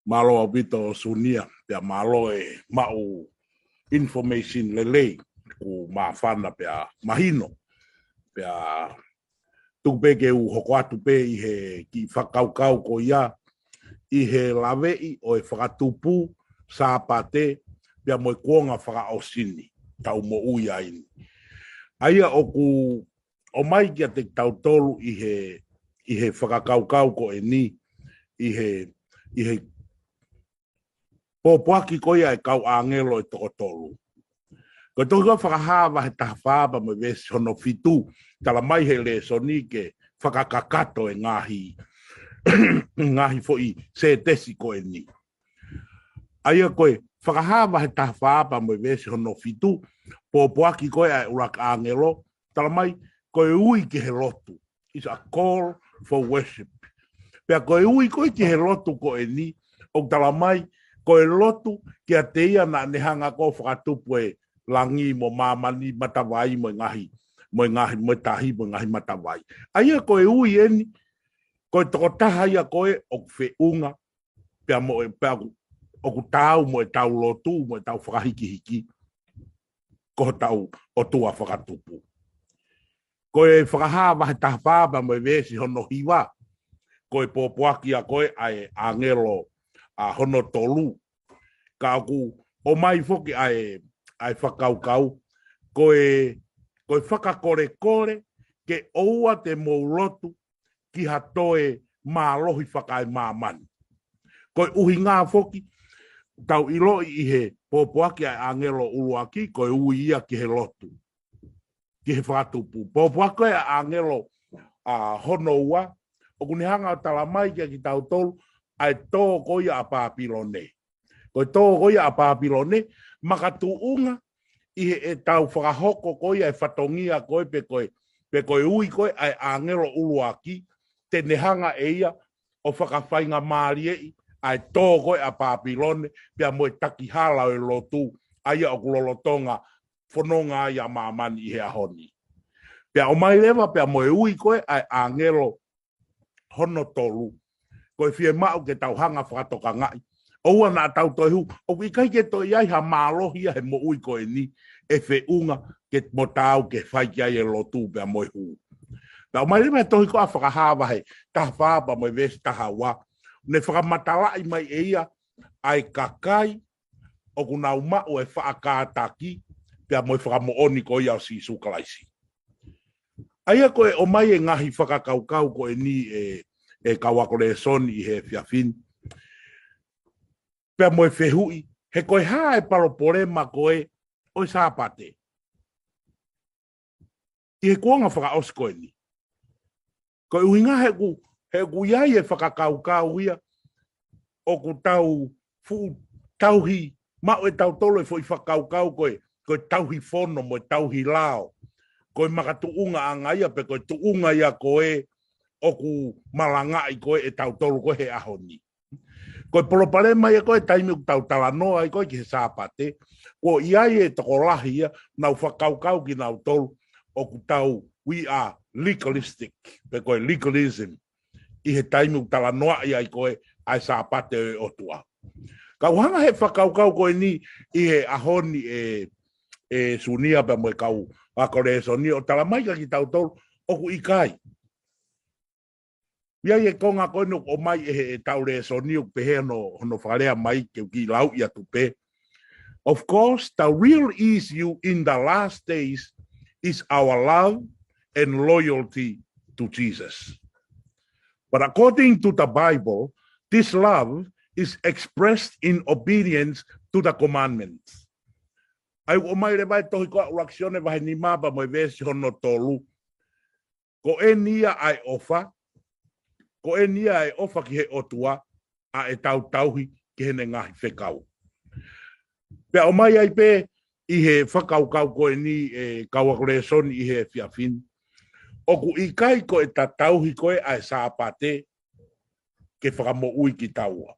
Mālō ʻaupito Sunia, pea mālō e maʻu information lelei, ʻoku māfana pea mahino, pea tuku pē ke u hoko atu pē ʻi he kiʻi fakakaukau ko ia, ʻi he laveʻi ʻo e fakatupu, Sāpate, pea mo e kuonga fakaʻosi ni, tau moʻui ai ni. ʻA ia ʻoku ʻomai kiate kitautolu ʻi he, ʻi he fakakaukau ko eni, ʻi he, ʻi he pōpoaki ko ia ʻa e kau ʻāngelo ʻe toko tolu. Ko e tohi ko ia Fakahā vahe taha fā pea mo e veesi hono fitu, tala mai he lēsoni ke fakakakato e ngaahi, ngaahi foʻi sētesi ko eni. ʻA ia ko e Fakahā vahe taha fā pea mo e veesi hono fitu, pōpoaki ko ia ʻa e ʻuluaki ʻāngelo, tala mai ko e ui ki he lotu. It's a call for worship. Pea ko e ui ko ē ki he lotu ko eni, ʻoku tala mai, ko e lotu kiate ia naʻa ne hanga ko ē ʻo fakatupu e langi mo māmani, matavai mo e ngaahi, mo e ngaahi, mo e tahi mo e ngaahi matavai. ʻA ia ko e ui eni, ko e tokotaha ia ko ē ʻoku feʻunga, pea mo e, pea ʻoku, ʻoku taau mo ʻetau lotu, mo ʻetau fakahikihiki, ko hotau ʻOtua fakatupu. Ko e Fakahā vahe taha fā pea mo e veesi hono hiva, ko e pōpoaki ia ko ē ʻa e ʻāngelo ʻa hono tolu. Ka ʻoku ʻomai foki ʻa e, ʻa e fakakaukau, ko e, ko e fakakolekole, ke ʻoua te mou lotu, ki ha toe mālohi fakaemāmani. Ko e ʻuhinga foki, tau ʻiloʻi ʻi he pōpoaki ʻa e ʻāngelo ʻuluaki, ko e ui ia ki he lotu. Ki he fakatupu. Pōpoaki ʻa e ʻāngelo ʻa hono ua, ʻoku ne hanga ʻo tala mai kiate kitautolu, ʻa e tō ko ia ʻa Pāpilone. Ko e tō ko ia ʻa Pāpilone, makatuʻunga ʻi heʻetau fakahoko ko ia e fatongia ko ē pe ko e, pe ko e ui ko ē ʻa e ʻāngelo ʻuluaki, te ne hanga ʻe ia ʻo fakafaingamālieʻi ʻa e tō ko ē ʻa Pāpilone, pea mo e takihala ʻo e lotu, ʻa ia ʻoku lolotonga fononga ai ʻa māmani ʻi he ʻaho ni. Pea ʻomai leva, pea mo e ui ko ē ʻa e ʻāngelo hono tolu. Ko e fiemaʻu ke tau hanga fakatokangaʻi. ʻOua naʻa tau toe hū, ʻoku ʻikai ke toe ʻi ai ha mālohi ia he moʻui ko eni, ʻe feʻunga ke mo taau ke fai ki ai e lotu pea mo e hū. Pea ʻomai leva e tohi ko ia Fakahā vahe taha fā pea mo e veesi taha ua. Ne fakamatalaʻi mai ʻe ia, ʻa e kakai, ʻoku nau maʻu e faʻa kātaki, pea mo e fakamoʻoni ko ia ʻo Sīsū Kalaisi. ʻA ia ko e ʻomai e ngaahi fakakaukau ko eni ʻe, ʻe kau ako lēsoni ʻi he efiafi ni. Pea mo e fehuʻi, he ko e hā e palopalema ko ē ʻo e Sāpate ʻi he kuonga fakaʻosi ko eni. Ko e ʻuhinga he ʻoku, he ʻoku ʻi ai e fakakaukau ia ʻoku tau fuʻu tauhi, maʻu ʻe tautolu e foʻi fakakaukau ko e, ko e tauhi fono mo e tauhi lao. Ko e makatuʻungaʻanga ia pe ko e tuʻunga ia ko ē ʻoku malangaʻi ko ē ʻe tautolu ko ē he ʻaho ni. Ko e palopalema ia ko e taimi ʻoku tau talanoa ai ko ē ki he Sāpate, ko ia e tokolahi ia, nau fakakaukau kinautolu ʻoku tau, we are legalistic, pe ko e legalism, ʻi he taimi ʻoku talanoaʻi ai ko ē ʻa e Sāpate ʻo e ʻOtua. Ka ʻoku hanga he fakakaukau ko eni ʻi he ʻaho ni ʻe, ʻe Sunia pea mo e kau ako lēsoni ʻo talamai kia kitautolu ʻoku ʻikai. ʻI ai e konga ko eni ʻoku ʻomai ʻe he, ʻetau lēsoni ʻoku pehē hono, hono fakalea mai ke u kiʻi lauʻi atu pē. Of course, the real issue in the last days is our love and loyalty to Jesus. But according to the Bible, this love is expressed in obedience to the commandments. ʻA ia ʻoku ʻomai leva e tohi ko ē ʻa ʻuluaki Sione vahe nima pea mo e veesi hono tolu. Ko eni ia ʻa e ʻofa, ko eni ia ʻa e ʻofa ki he ʻOtua, ʻa ʻetau tauhi ki heʻene ngaahi fekau. Pea ʻomai ai pē ʻi he fakakaukau ko eni ʻe kau ako lēsoni ʻi he efiafi ni, ʻoku ʻikai ko ʻeta tauhi ko ē ʻa e Sāpate ke fakamoʻui kitaua.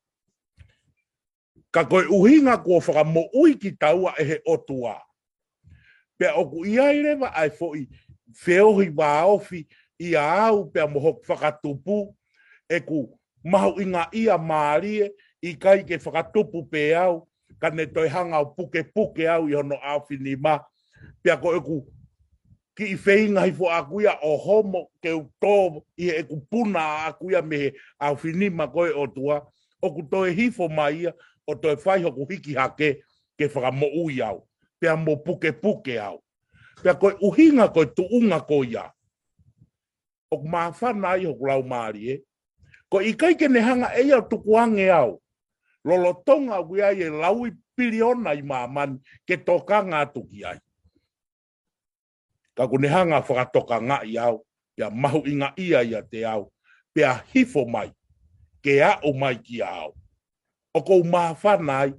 Ka ko e ʻuhinga kuo fakamoʻui kitaua ʻe he ʻOtua. Pea ʻoku ʻi ai leva ʻa e foʻi feohi vāofi ʻia au pea mo hoku fakatupu, ʻeku mahuʻingaʻia mālie, ʻikai ke fakatupu pē au, ka ne toe hanga ʻo pukepuke au ʻi hono ʻaofinima. Pea ko ʻeku kiʻi feinga hifo ʻaku ia ʻo homo ke u tō ʻi heʻeku puna ʻaku ia mei he ʻaofinima ko ē ʻo e ʻOtua, ʻoku toe hifo mai ia ʻo toe fai hoku hiki hake ke fakamoʻui au, pea mo pukepuke au. Pea ko e ʻuhinga ko e tuʻunga ko ia ʻoku māfana ai hoku laumālie, ko e ʻikai ke ne hanga ʻe ia ʻo tukuange au, lolotonga ʻoku ʻi ai e laui piliona ʻi māmani ke tokanga atu ki ai. Ka ʻoku ne hanga fakatokangaʻi au, pea mahuʻingaʻia ʻiate au, pea hifo mai ke aʻu mai kia au. ʻOku ou māfana ai,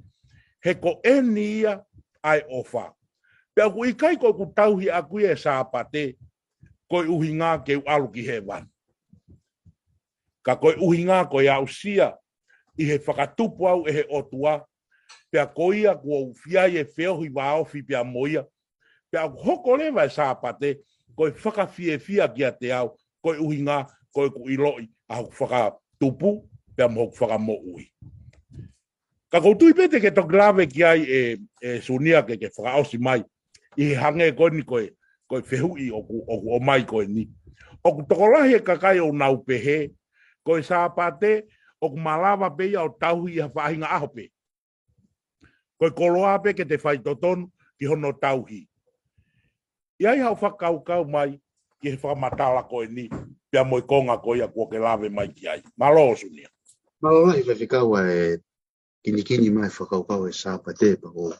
he ko eni ia ʻa e ʻofa. Pea ʻoku ʻikai ko ʻeku tauhi ʻaku ia e Sāpate ko e ʻuhinga ke u ʻalu ki hēvani. Ka ko e ʻuhinga ko e aʻusia ʻi he fakatupu au ʻe he ʻOtua, pea ko ia kuo u fai e feohi vāofi pea mo ia. Pea ʻoku hoko leva e Sāpate ko e fakafiefia kiate au, ko e ʻuhinga ko ʻeku ʻiloʻi ʻa hoku fakatupu pea mo hoku fakamoʻui. Ka ʻoku ou tui pē te ke toki lave ki ai ʻe, ʻe Sunia ke, ke fakaʻosi mai ʻi he hangē ko eni ko e, ko e fehuʻi ʻoku, ʻoku ʻomai ko eni. ʻOku tokolahi e kakai ʻoku nau pehē ko e Sāpate ʻoku malava pē ia ʻo tauhi ʻi ha faʻahinga ʻaho pē. Ko e koloa pē ke te faitotonu ki hono tauhi. ʻI ai haʻo fakakaukau mai ki he fakamatala ko eni pea mo e konga ko ia kuo ke lave mai ki ai. Mālō Sunia. Mālō lahi Faifekau ʻa e kinikini mai fakakaukau e Sāpate pea ko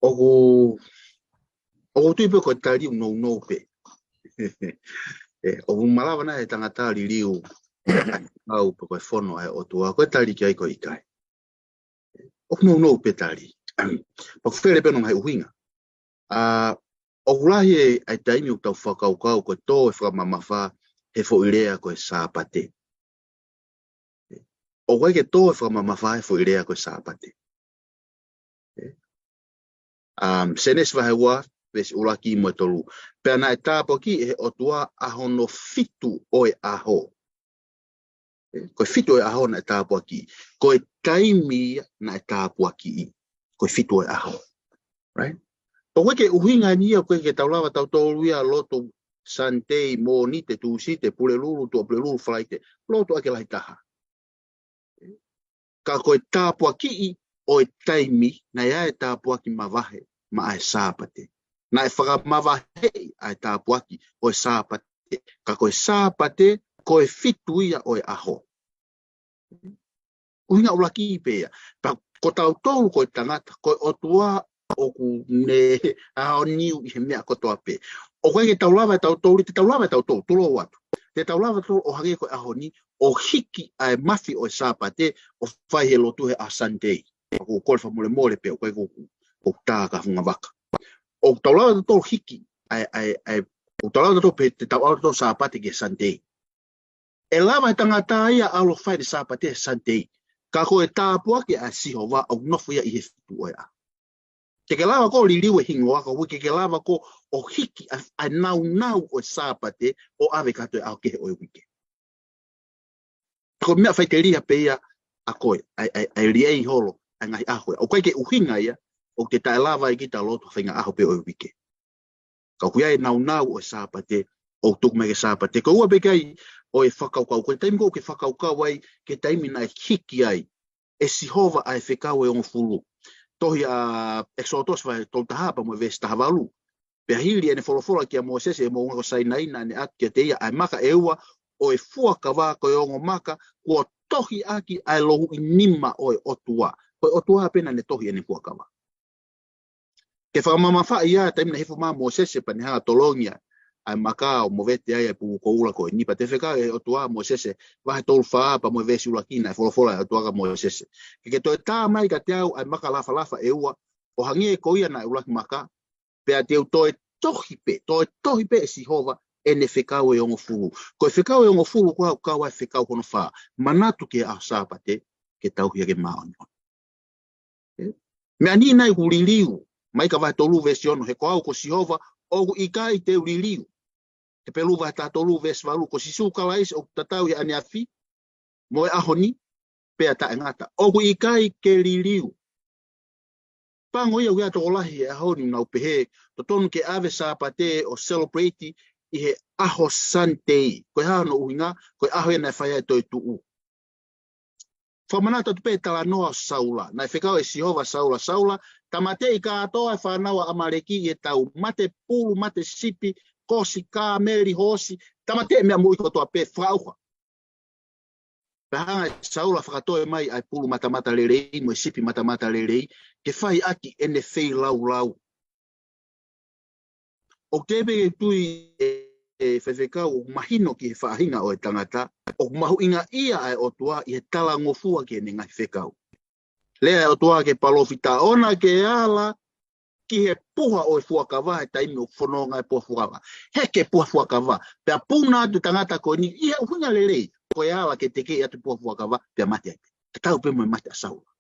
ʻoku, ʻoku ou tui pē ko e tali ʻoku nounou pē. ʻE, ʻoku malava nai e tangata liliu ʻa e kau pe ko e fono ʻa e ʻOtua, ko e tali ki ai ko e ʻikai. ʻOku nounou pē tali. Pea ʻoku fele pē hono ngaahi ʻuhinga. ʻA, ʻoku lahi e, ʻa e taimi ʻoku tau fakakaukau ko e tō e fakamamafa he foʻi lea ko e Sāpate. ʻOku ʻikai ke tō e fakamamafa he foʻi lea ko e Sāpate. Um, Sēnesi vahe ua, veesi ʻuluaki mo e tolu. Pea naʻe tāpuakiʻi ʻe he ʻOtua ʻa hono fitu ʻo e ʻaho. Ko e fitu ʻo e ʻaho naʻe tāpuakiʻi. Ko e taimi ia naʻe tāpuakiʻi. Ko e fitu ʻo e ʻaho. Right? ʻOku ʻikai ke ʻuhinga eni ia, ʻoku ʻikai ke tau lava tautolu ia lotu Sunday, Mōnite, Tūsite, Pulelulu, Tuʻapulelulu, Falaite. Lotu ʻa e lahi taha. Ka ko e tāpuakiʻi ʻo e taimi, naʻe ʻi ai e tāpuaki mavahe. maʻa e Sāpate. Naʻe fakamavaheʻi ʻa e tāpuaki ʻo e Sāpate, ka ko e Sāpate ko e fitu ia ʻo e ʻaho. ʻUhinga ʻuluaki pē ia. Pea ko tautolu ko e tangata, ko e ʻOtua ʻoku ne aoniu ʻi he meʻa kotoa pē. ʻOku ʻikai ke tau lava ʻe tautolu, te tau lava ʻe tautolu, tulou atu. Te tau lava tautolu ʻo hangē ko e ʻaho ni, ʻo hiki ʻa e mafi ʻo e Sāpate, ʻo fai he lotu he ʻaho Sunday. ʻOku ou kole fakamolemole pē, ʻoku ʻikai ko ʻeku, ʻoku ou tā ka funga vaka. ʻOku tau lava tautolu hiki, ʻa e, ʻa e, ʻa e, ʻoku tau lava tautolu pē, te tau ʻalu tautolu Sāpate ki he Sunday. ʻE lava e tangata ia ʻalu ʻo fai ʻene Sāpate he Sunday. Ka ko e tāpuaki ʻa Sihova ʻoku nofo ia ʻi he fitu ʻo e ʻaho. Ke ke lava koe ʻo liliu e hingoa, ka ʻoku ʻikai ke ke lava koe ʻo hiki ʻa, ʻa e naunau ʻo e Sāpate ʻo ʻave ki ha toe ʻaho kehe ʻo e uike. Ko e meʻa faʻiteliha pē ia ʻa koe, ʻa e, ʻa e, ʻa e liʻei holo ʻa e ngaahi ʻaho ia. ʻOku ʻikai ke ʻuhinga ia ʻoku te taʻe lava ai kita ʻo lotu ha faʻahinga ʻaho pē ʻo e uike. Ka ʻoku ʻi ai e naunau ʻo e Sāpate, ʻoku tuku mai ki he Sāpate. Ko e ua pē ʻikai ʻo e fakakaukau, ko e taimi ko ē ʻoku ke fakakaukau ai ki he taimi naʻe hiki ai ʻe Sihova ʻa e fekau ʻe hongofulu. Tohi ʻa ʻEkisoto vahe tolu taha pea mo e veesi taha valu. Pea hili ʻene folofola kia Mōsese ʻi he moʻunga ko Sainai, naʻa ne ʻatu kiate ia ʻa e maka ʻe ua ʻo e fuakava, ko e ongo maka kuo tohi ʻaki ʻa e louhiʻi nima ʻo e ʻOtua. Ko e ʻOtua pē naʻa ne tohi ʻene fuakava. Ke fakamamafaʻi ia, taimi naʻe hifo mai ʻa Mōsese pea ne hanga ʻo tolongi ʻa e maka ʻo movete ai ʻa e puku koula ko eni, pea toe fekau ʻe he ʻOtua ʻa Mōsese, vahe tolu fā pea mo e veesi ʻuluaki, naʻe folofola ʻa e ʻOtua kia Mōsese: Ke ke toe tā mai kiate au ʻa e maka lafalafa ʻe ua, ʻo hangē ko ia naʻe ʻuluaki maka, pea te u toe tohi pē, toe tohi pē ʻe Sihova ʻene fekau ʻe hongofulu. Ko e fekau ʻe hongofulu ko ē ʻoku kau ai e fekau hono fā: Manatu ki he ʻaho Sāpate ke tauhi ʻaki e māʻoniʻoni. Ē? Meʻa ni naʻe ʻoku liliu, Maika vahe tolu veesi ono: He ko au ko Sihova, ʻoku ʻikai te u liliu. Hepelū vahe taha tolu veesi valu: Ko Sīsū Kalaisi ʻoku tatau ʻi he ʻaneafi mo e ʻaho ni pea taʻengata, ʻoku ʻikai ke liliu. Pango ia ʻoku ʻi ai e tokolahi he ʻaho ni ʻoku nau pehē totonu ke ʻave Sāpate ʻo celebrate ʻi he ʻaho Sunday. Ko e hā hono ʻuhinga? Ko e ʻaho ia naʻe fai ai e toetuʻu. Fakamanatu atu pē e talanoa ʻo Saula. Naʻe fekau ʻe Sihova kia Saula: Saula, tāmateʻi kātoa e fānau ʻa ʻAmaleki ʻi he tau. Mate pulu, mate sipi, kosi kāmeli, hoosi, tāmateʻi e meʻa moʻui kotoa pē, fakaʻauha. Pea hanga ʻe Saula ʻo fakatoe mai ʻa e pulu matamatalelei mo e sipi matamatalelei ke fai ʻaki ʻene feilaulau. ʻOku te pehē, tui ē, ʻe faifekau, ʻoku mahino ki he faʻahinga ʻo e tangata ʻoku mahuʻingaʻia ʻa e ʻOtua ʻi he talangofua ki heʻene ngaahi fekau. Lea ʻa e ʻOtua ki he palōfita: ʻOua naʻa ke ala ki he puha ʻo e fuakava he taimi ʻoku fononga ai e puha fuakava. Heke e puha fuakava. Pea puna atu e tangata ko eni ʻi he ʻuhinga lelei, ko e ala ke tekeʻi atu e puha fuakava pea mate ai. Tatau pē mo e mate ʻa Saula.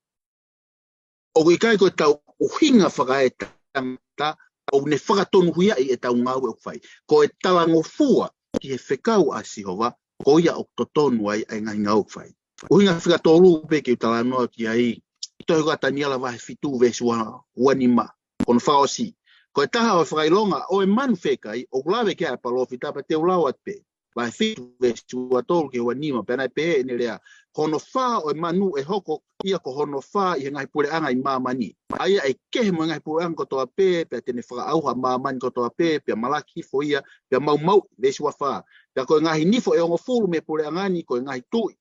ʻOku ʻikai ko e tau ʻuhinga fakaetangata ʻoku ne fakatonuhiaʻi e tau ngāue ʻoku fai. Ko e talangofua ki he fekau ʻa Sihova, ko ia ʻoku totonu ai ʻa e ngaahi ngāue ʻoku fai. ʻUhinga fika tolu pē ke u talanoa ki ai, tohi ko ia ʻa Taniela vahe fitu veesi ua, ua nima. Ko hono fakaʻosi: Ko e taha ʻo e fakaʻilonga ʻo e manu fekai ʻoku lave ki ai ʻa e palōfita, pea te u lau atu pē. Vahe fitu veesi ua tolu ki he ua nima, pea naʻe pehē ʻene lea: Ko hono fā ʻo e manu ʻe hoko ia ko hono fā ʻi he ngaahi puleʻanga ʻi māmani, ʻa ia ʻe kehe mo e ngaahi puleʻanga kotoa pē, pea te ne fakaʻauha ʻa māmani kotoa pē, pea malaki hifo ia, pea maumauʻi. Veesi ua fā: Pea ko e ngaahi nifo ʻe hongofulu mei he puleʻanga ni ko e ngaahi tuʻi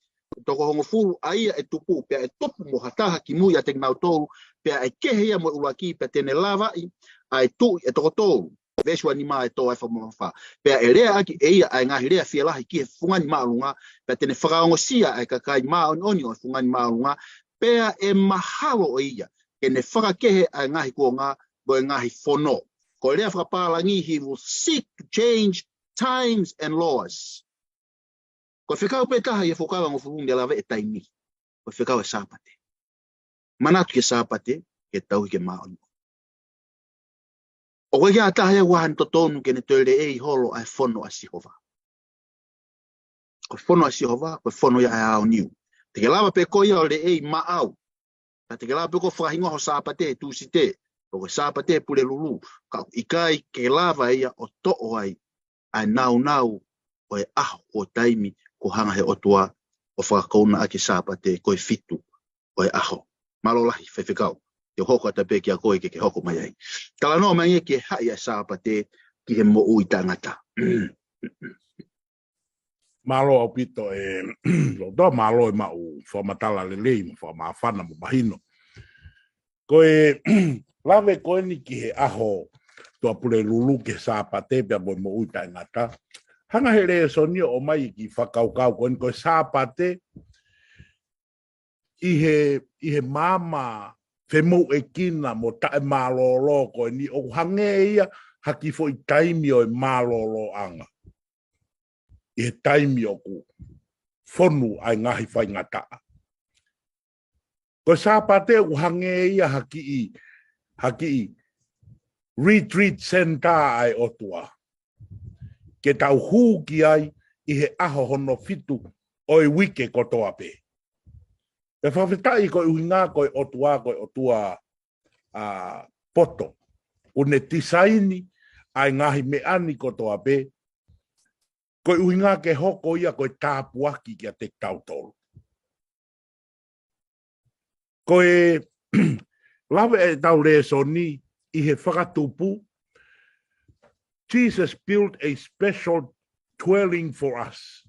toko hongofulu ʻa ia ʻe tupu, pea ʻe tupu mo ha taha kimui ʻiate kinautolu, pea ʻe kehe ia mo e ʻuluaki, pea te ne lavaʻi ʻa e tuʻi ʻe toko tolu. Veesi ua nima ʻe tō ai e fakamamafa: Pea ʻe leaʻaki ʻe ia ʻa e ngaahi lea fielahi ki he fungani māʻolunga, pea te ne fakaongosia ʻa e kakai māʻoniʻoni ʻo e fungani māʻolunga, pea ʻe mahalo ʻe ia ke ne fakakehe ʻa e ngaahi kuonga mo e ngaahi fono. Ko e lea fakapālangi, he will seek to change times and laws. Ko e fekau pē taha ʻi he Fuakava hongofulu naʻe lave ki he taimi. Ko e fekau ʻa e Sāpate. Manatu ki he Sāpate ke tauhi ʻaki e māʻoniʻoni. ʻOku ʻikai ke ʻi ai ha taha ia ʻoku ʻi ai hano totonu ke ne toe leʻei holo ʻa e fono ʻa Sihova. Ko e fono ʻa Sihova, ko e fono ia ʻa e aoniu. Te ke lava pē koe ia ʻo leʻei maʻau. Ka te ke lava pē koe ʻo fakahingoa ho Sāpate he Tūsite, pe ko e Sāpate he Pulelulu, ka ʻoku ʻikai ke lava ia ʻo toʻo ai ʻa e naunau ʻo e ʻaho, ʻo e taimi kuo hanga ʻe he ʻOtua ʻo fakakaungaʻaki e Sāpate ko e fitu ʻo e ʻaho. Mālō lahi, faifekau. te u hoko atu pē kia koe ke ke hoko mai ai. Talanoa mai ia ki he haʻi ʻa e Sāpate ki he moʻui taʻengata. Mālō ʻaupito e lotoa, mālō e maʻu fakamatala lelei mo fakamāfana mo mahino. Ko e lave ko eni ki he ʻaho Tuʻapulelulu ki he Sāpate pea mo e moʻui taʻengata. Hanga he lēsoni ʻo ʻomai e kiʻi fakakaukau ko eni ko e Sāpate ʻi he, ʻi he maama femoʻuekina mo taʻemālōlō ko eni ʻoku hangē ia ha kiʻi foʻi taimi ʻo e mālōlōʻanga. ʻI he taimi ʻoku fonu ai ngaahi faingataʻa. Ko e Sāpate ʻoku hangē ia ha kiʻi, ha kiʻi retreat center ʻa e ʻOtua. Ke tau hū ki ai ʻi he ʻaho hono fitu ʻo e uike kotoa pē. Pea fakafetaʻi ko e ʻuhinga ko e ʻOtua, ko e ʻOtua ʻa poto. ʻOku ne tisaini ʻa e ngaahi meʻa ni kotoa pē. Ko e ʻuhinga ke hoko ia ko e tāpuaki kiate kitautolu. Ko e lave ʻetau lēsoni ʻi he Fakatupu, Jesus built a special dwelling for us.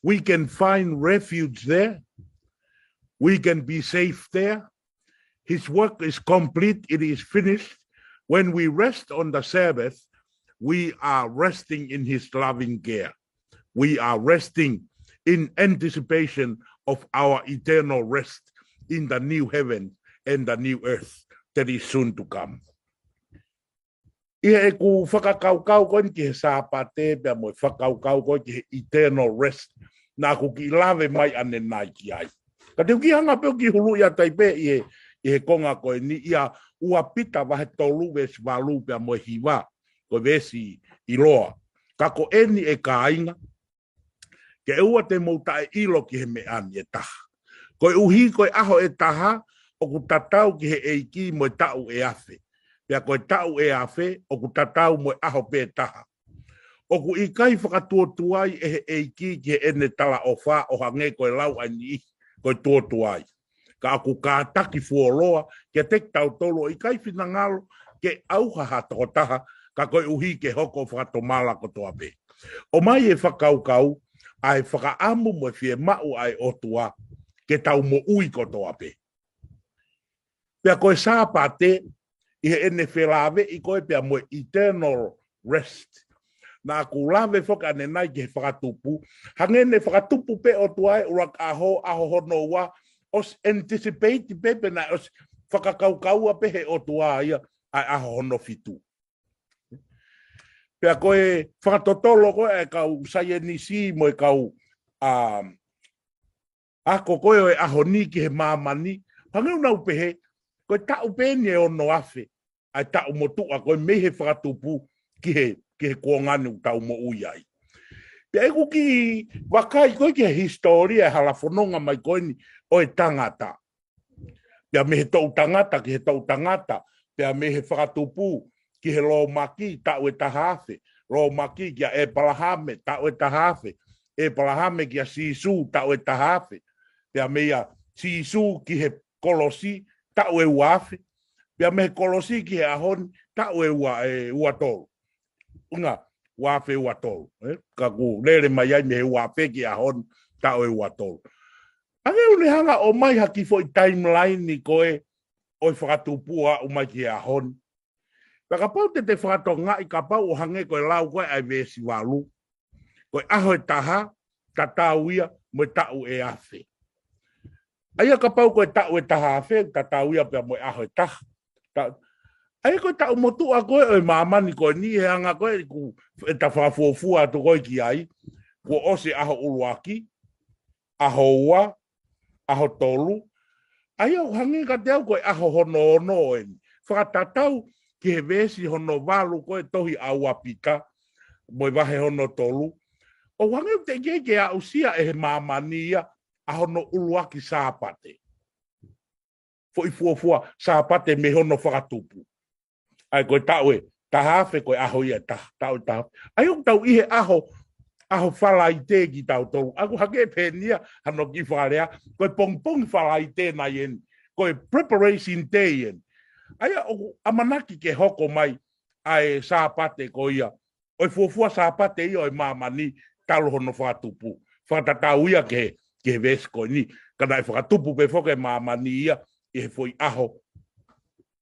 We can find refuge there. We can be safe there. His work is complete. It is finished. When we rest on the Sabbath, we are resting in his loving care. We are resting in anticipation of our eternal rest in the new heaven and the new earth that is soon to come. ʻI heʻeku fakakaukau ko eni ki he Sāpate pea mo e fakakaukau ko eni ki he eternal rest, naʻa ku kiʻi lave mai ʻanenai ki ai. Ka te u kiʻi hanga pē ʻo kiʻi huluʻi atu ai pē ʻi he, ʻi he konga ko eni ʻia ua Pita vahe tolu veesi valu pea mo e hiva, ko e veesi ʻiloa. Ka ko eni ʻe kāinga, ke ʻoua te mou taʻeʻilo ki he meʻa ni ʻe taha. Koeʻuhi ko e ʻaho ʻe taha ʻoku tatau ki he ʻEiki mo e taʻu ʻe afe. Pea ko e taʻu ʻe afe ʻoku tatau mo e ʻaho pē taha. ʻOku ʻikai fakatuotuai ʻe he ʻEiki ki heʻene talaʻofa ʻo hangē ko e lau ʻa e niʻihi ko e tuotuai. Ka ʻoku kātaki fuoloa kiate kitautolu ʻo ʻikai finangalo ke ʻauha ha tokotaha, ka koeʻuhi ke hoko fakatomala kotoa pē. ʻOmai e fakakaukau ʻa e fakaʻamu mo e fiemaʻu ʻa e ʻOtua ke tau moʻui kotoa pē. Pea ko e Sāpate, ʻi heʻene felāveʻi ko ē pea mo e eternal rest. Naʻa ku lave foki ʻanenai ki he Fakatupu, hangē ne fakatupu pē ʻOtua e ʻuluaki ʻaho, ʻaho hono ua, ʻosi anticipate pē pe naʻe ʻosi fakakaukaua pē he ʻOtua ia ʻa e ʻaho hono fitu. Pea ko e fakatotolo ko ē ʻa e kau saienisi mo e kau, um, ako ko ē ʻo e ʻaho ni ki he māmani, hangē ʻoku nau pehē, ko e taʻu pē eni ʻe ono afe ʻa e taʻu motuʻa ko ē mei he Fakatupu ki he, ki he kuonga ni ʻoku tau moʻui ai. Pea ʻeku kiʻi vakai ko ē ki he hisitōlia e halafononga mai ko eni ʻo e tangata. Pea mei he toʻu tangata ki he toʻu tangata, pea mei he Fakatupu ki he Lōmaki, taʻu ʻe taha afe. Lōmaki kia ʻEpalahame, taʻu ʻe taha afe. ʻEpalahame kia Sīsū, taʻu ʻe taha afe. Pea meia Sīsū ki he kolosi, taʻu ʻe ua afe. Pea mei he kolosi ki he ʻaho ni, taʻu ʻe ua, ʻe ua tolu. ʻUhinga, ua afe ua tolu, ē? Ka ʻoku lele mai ai mei he ua afe ki he ʻaho ni, taʻu ʻe ua tolu. Hangē ʻoku ne hanga ʻo ʻomai ha kiʻi foʻi timeline ni ko ē ʻo e Fakatupu ʻo aʻu mai ki he ʻaho ni. Pea kapau te te fakatokangaʻi kapau ʻo hangē ko e lau ko ē ʻa e veesi valu. Ko e ʻaho ʻe taha, tatau ia mo e taʻu ʻe afe. ʻA ia kapau ko e taʻu ʻe taha afe, tatau ia pea mo e ʻaho ʻe taha. Ta-, ʻa ia ko e taʻu motuʻa ko ē ʻo e māmani ko eni he anga ko ē ʻoku, ʻeta fakafuofua atu ko ē ki ai, kuo ʻosi ʻaho ʻuluaki, ʻaho ua, ʻaho tolu. ʻA ia ʻoku hangē kiate au ko e ʻaho hono ono eni. Fakatatau ki he veesi hono valu ko ē tohi ʻa ua Pita, mo e vahe hono tolu. ʻOku hangē ʻoku teʻeki ke aʻusia ʻe he māmani ia ʻa hono ʻuluaki Sāpate. Foʻi fuofua Sāpate mei hono Fakatupu. ʻA ia ko e taʻu ʻe taha afe ko e ʻaho ia ʻe taha, taʻu ʻe taha afe. ʻA ia ʻoku tau ʻi he ʻaho, ʻaho Falaite kitautolu. ʻA ia ʻoku hangē pē eni ia hano kiʻi fakalea, ko e pongipongi Falaite nai eni. ko e preparation day eni. ʻA ia ʻoku ʻamanaki ke hoko mai ʻa e Sāpate ko ia, ʻo e fuofua Sāpate ia ʻo e māmani talu hono fakatupu. Fakatatau ia ki he, ki he veesi ko eni, ka naʻe fakatupu pē foki e māmani ia ʻi he foʻi ʻaho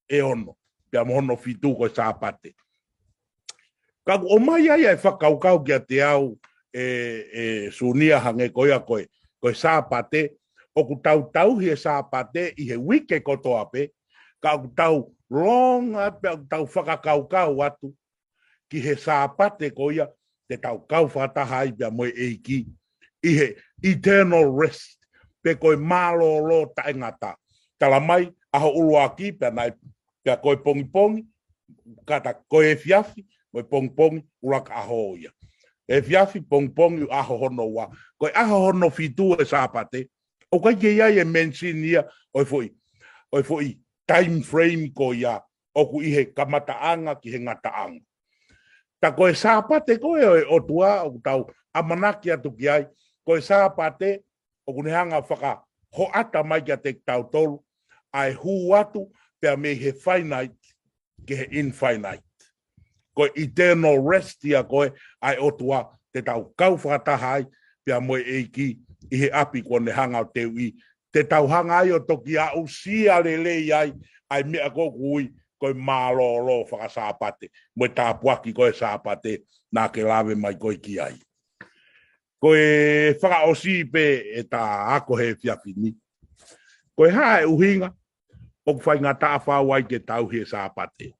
ʻe ono, pea mo hono fitu ko e Sāpate. Ka ʻoku ʻomai ai ʻa e fakakaukau kiate au ʻe, ʻe Sunia hangē ko ia ko e, ko e Sāpate, ʻoku tau tauhi e Sāpate ʻi he uike kotoa pē, ka ʻoku tau longa pea ʻoku tau fakakaukau atu ki he Sāpate ko ia te tau kau fakataha ai pea mo e ʻEiki ʻi he eternal rest, pe ko e mālōlō taʻengata. Tala mai, ʻaho ʻuluaki pea naʻe, pea ko e pongipongi, kātaki ko e efiafi, mo e pongipongi, ʻuluaki ʻaho ia. Efiafi, pongipongi, ʻaho hono ua. Ko e ʻaho hono fitu e Sāpate, ʻoku ʻikai ke ʻi ai e mention ia ʻo e foʻi, ʻo e foʻi time frame ko ia, ʻoku ʻi he kamataʻanga ki he ngataʻanga. Ta ko e Sāpate ko ē ʻo e ʻOtua ʻoku tau ʻamanaki atu ki ai, ko e Sāpate ʻoku ne hanga fakahoʻata mai kiate kitautolu ʻa e hū atu pea mei he finite ki he infinite. Ko e eternal rest ia ko ē ʻa e ʻOtua te tau kau fakataha ai pea mo e ʻEiki ʻi he ʻapi kuo ne hanga ʻo teuʻi, te tau hanga ai ʻo toki aʻusia lelei ai ʻa e meʻa ko ē ʻoku ui ko e mālōlō fakasāpate, mo e tāpuaki ko ē Sāpate naʻa ke lave mai ko ē ki ai. Ko e fakaʻosi pē ʻeta ako he efiafi ni, ko e hā e ʻuhinga ʻoku faingataʻa fau ai ke tauhi e Sāpate?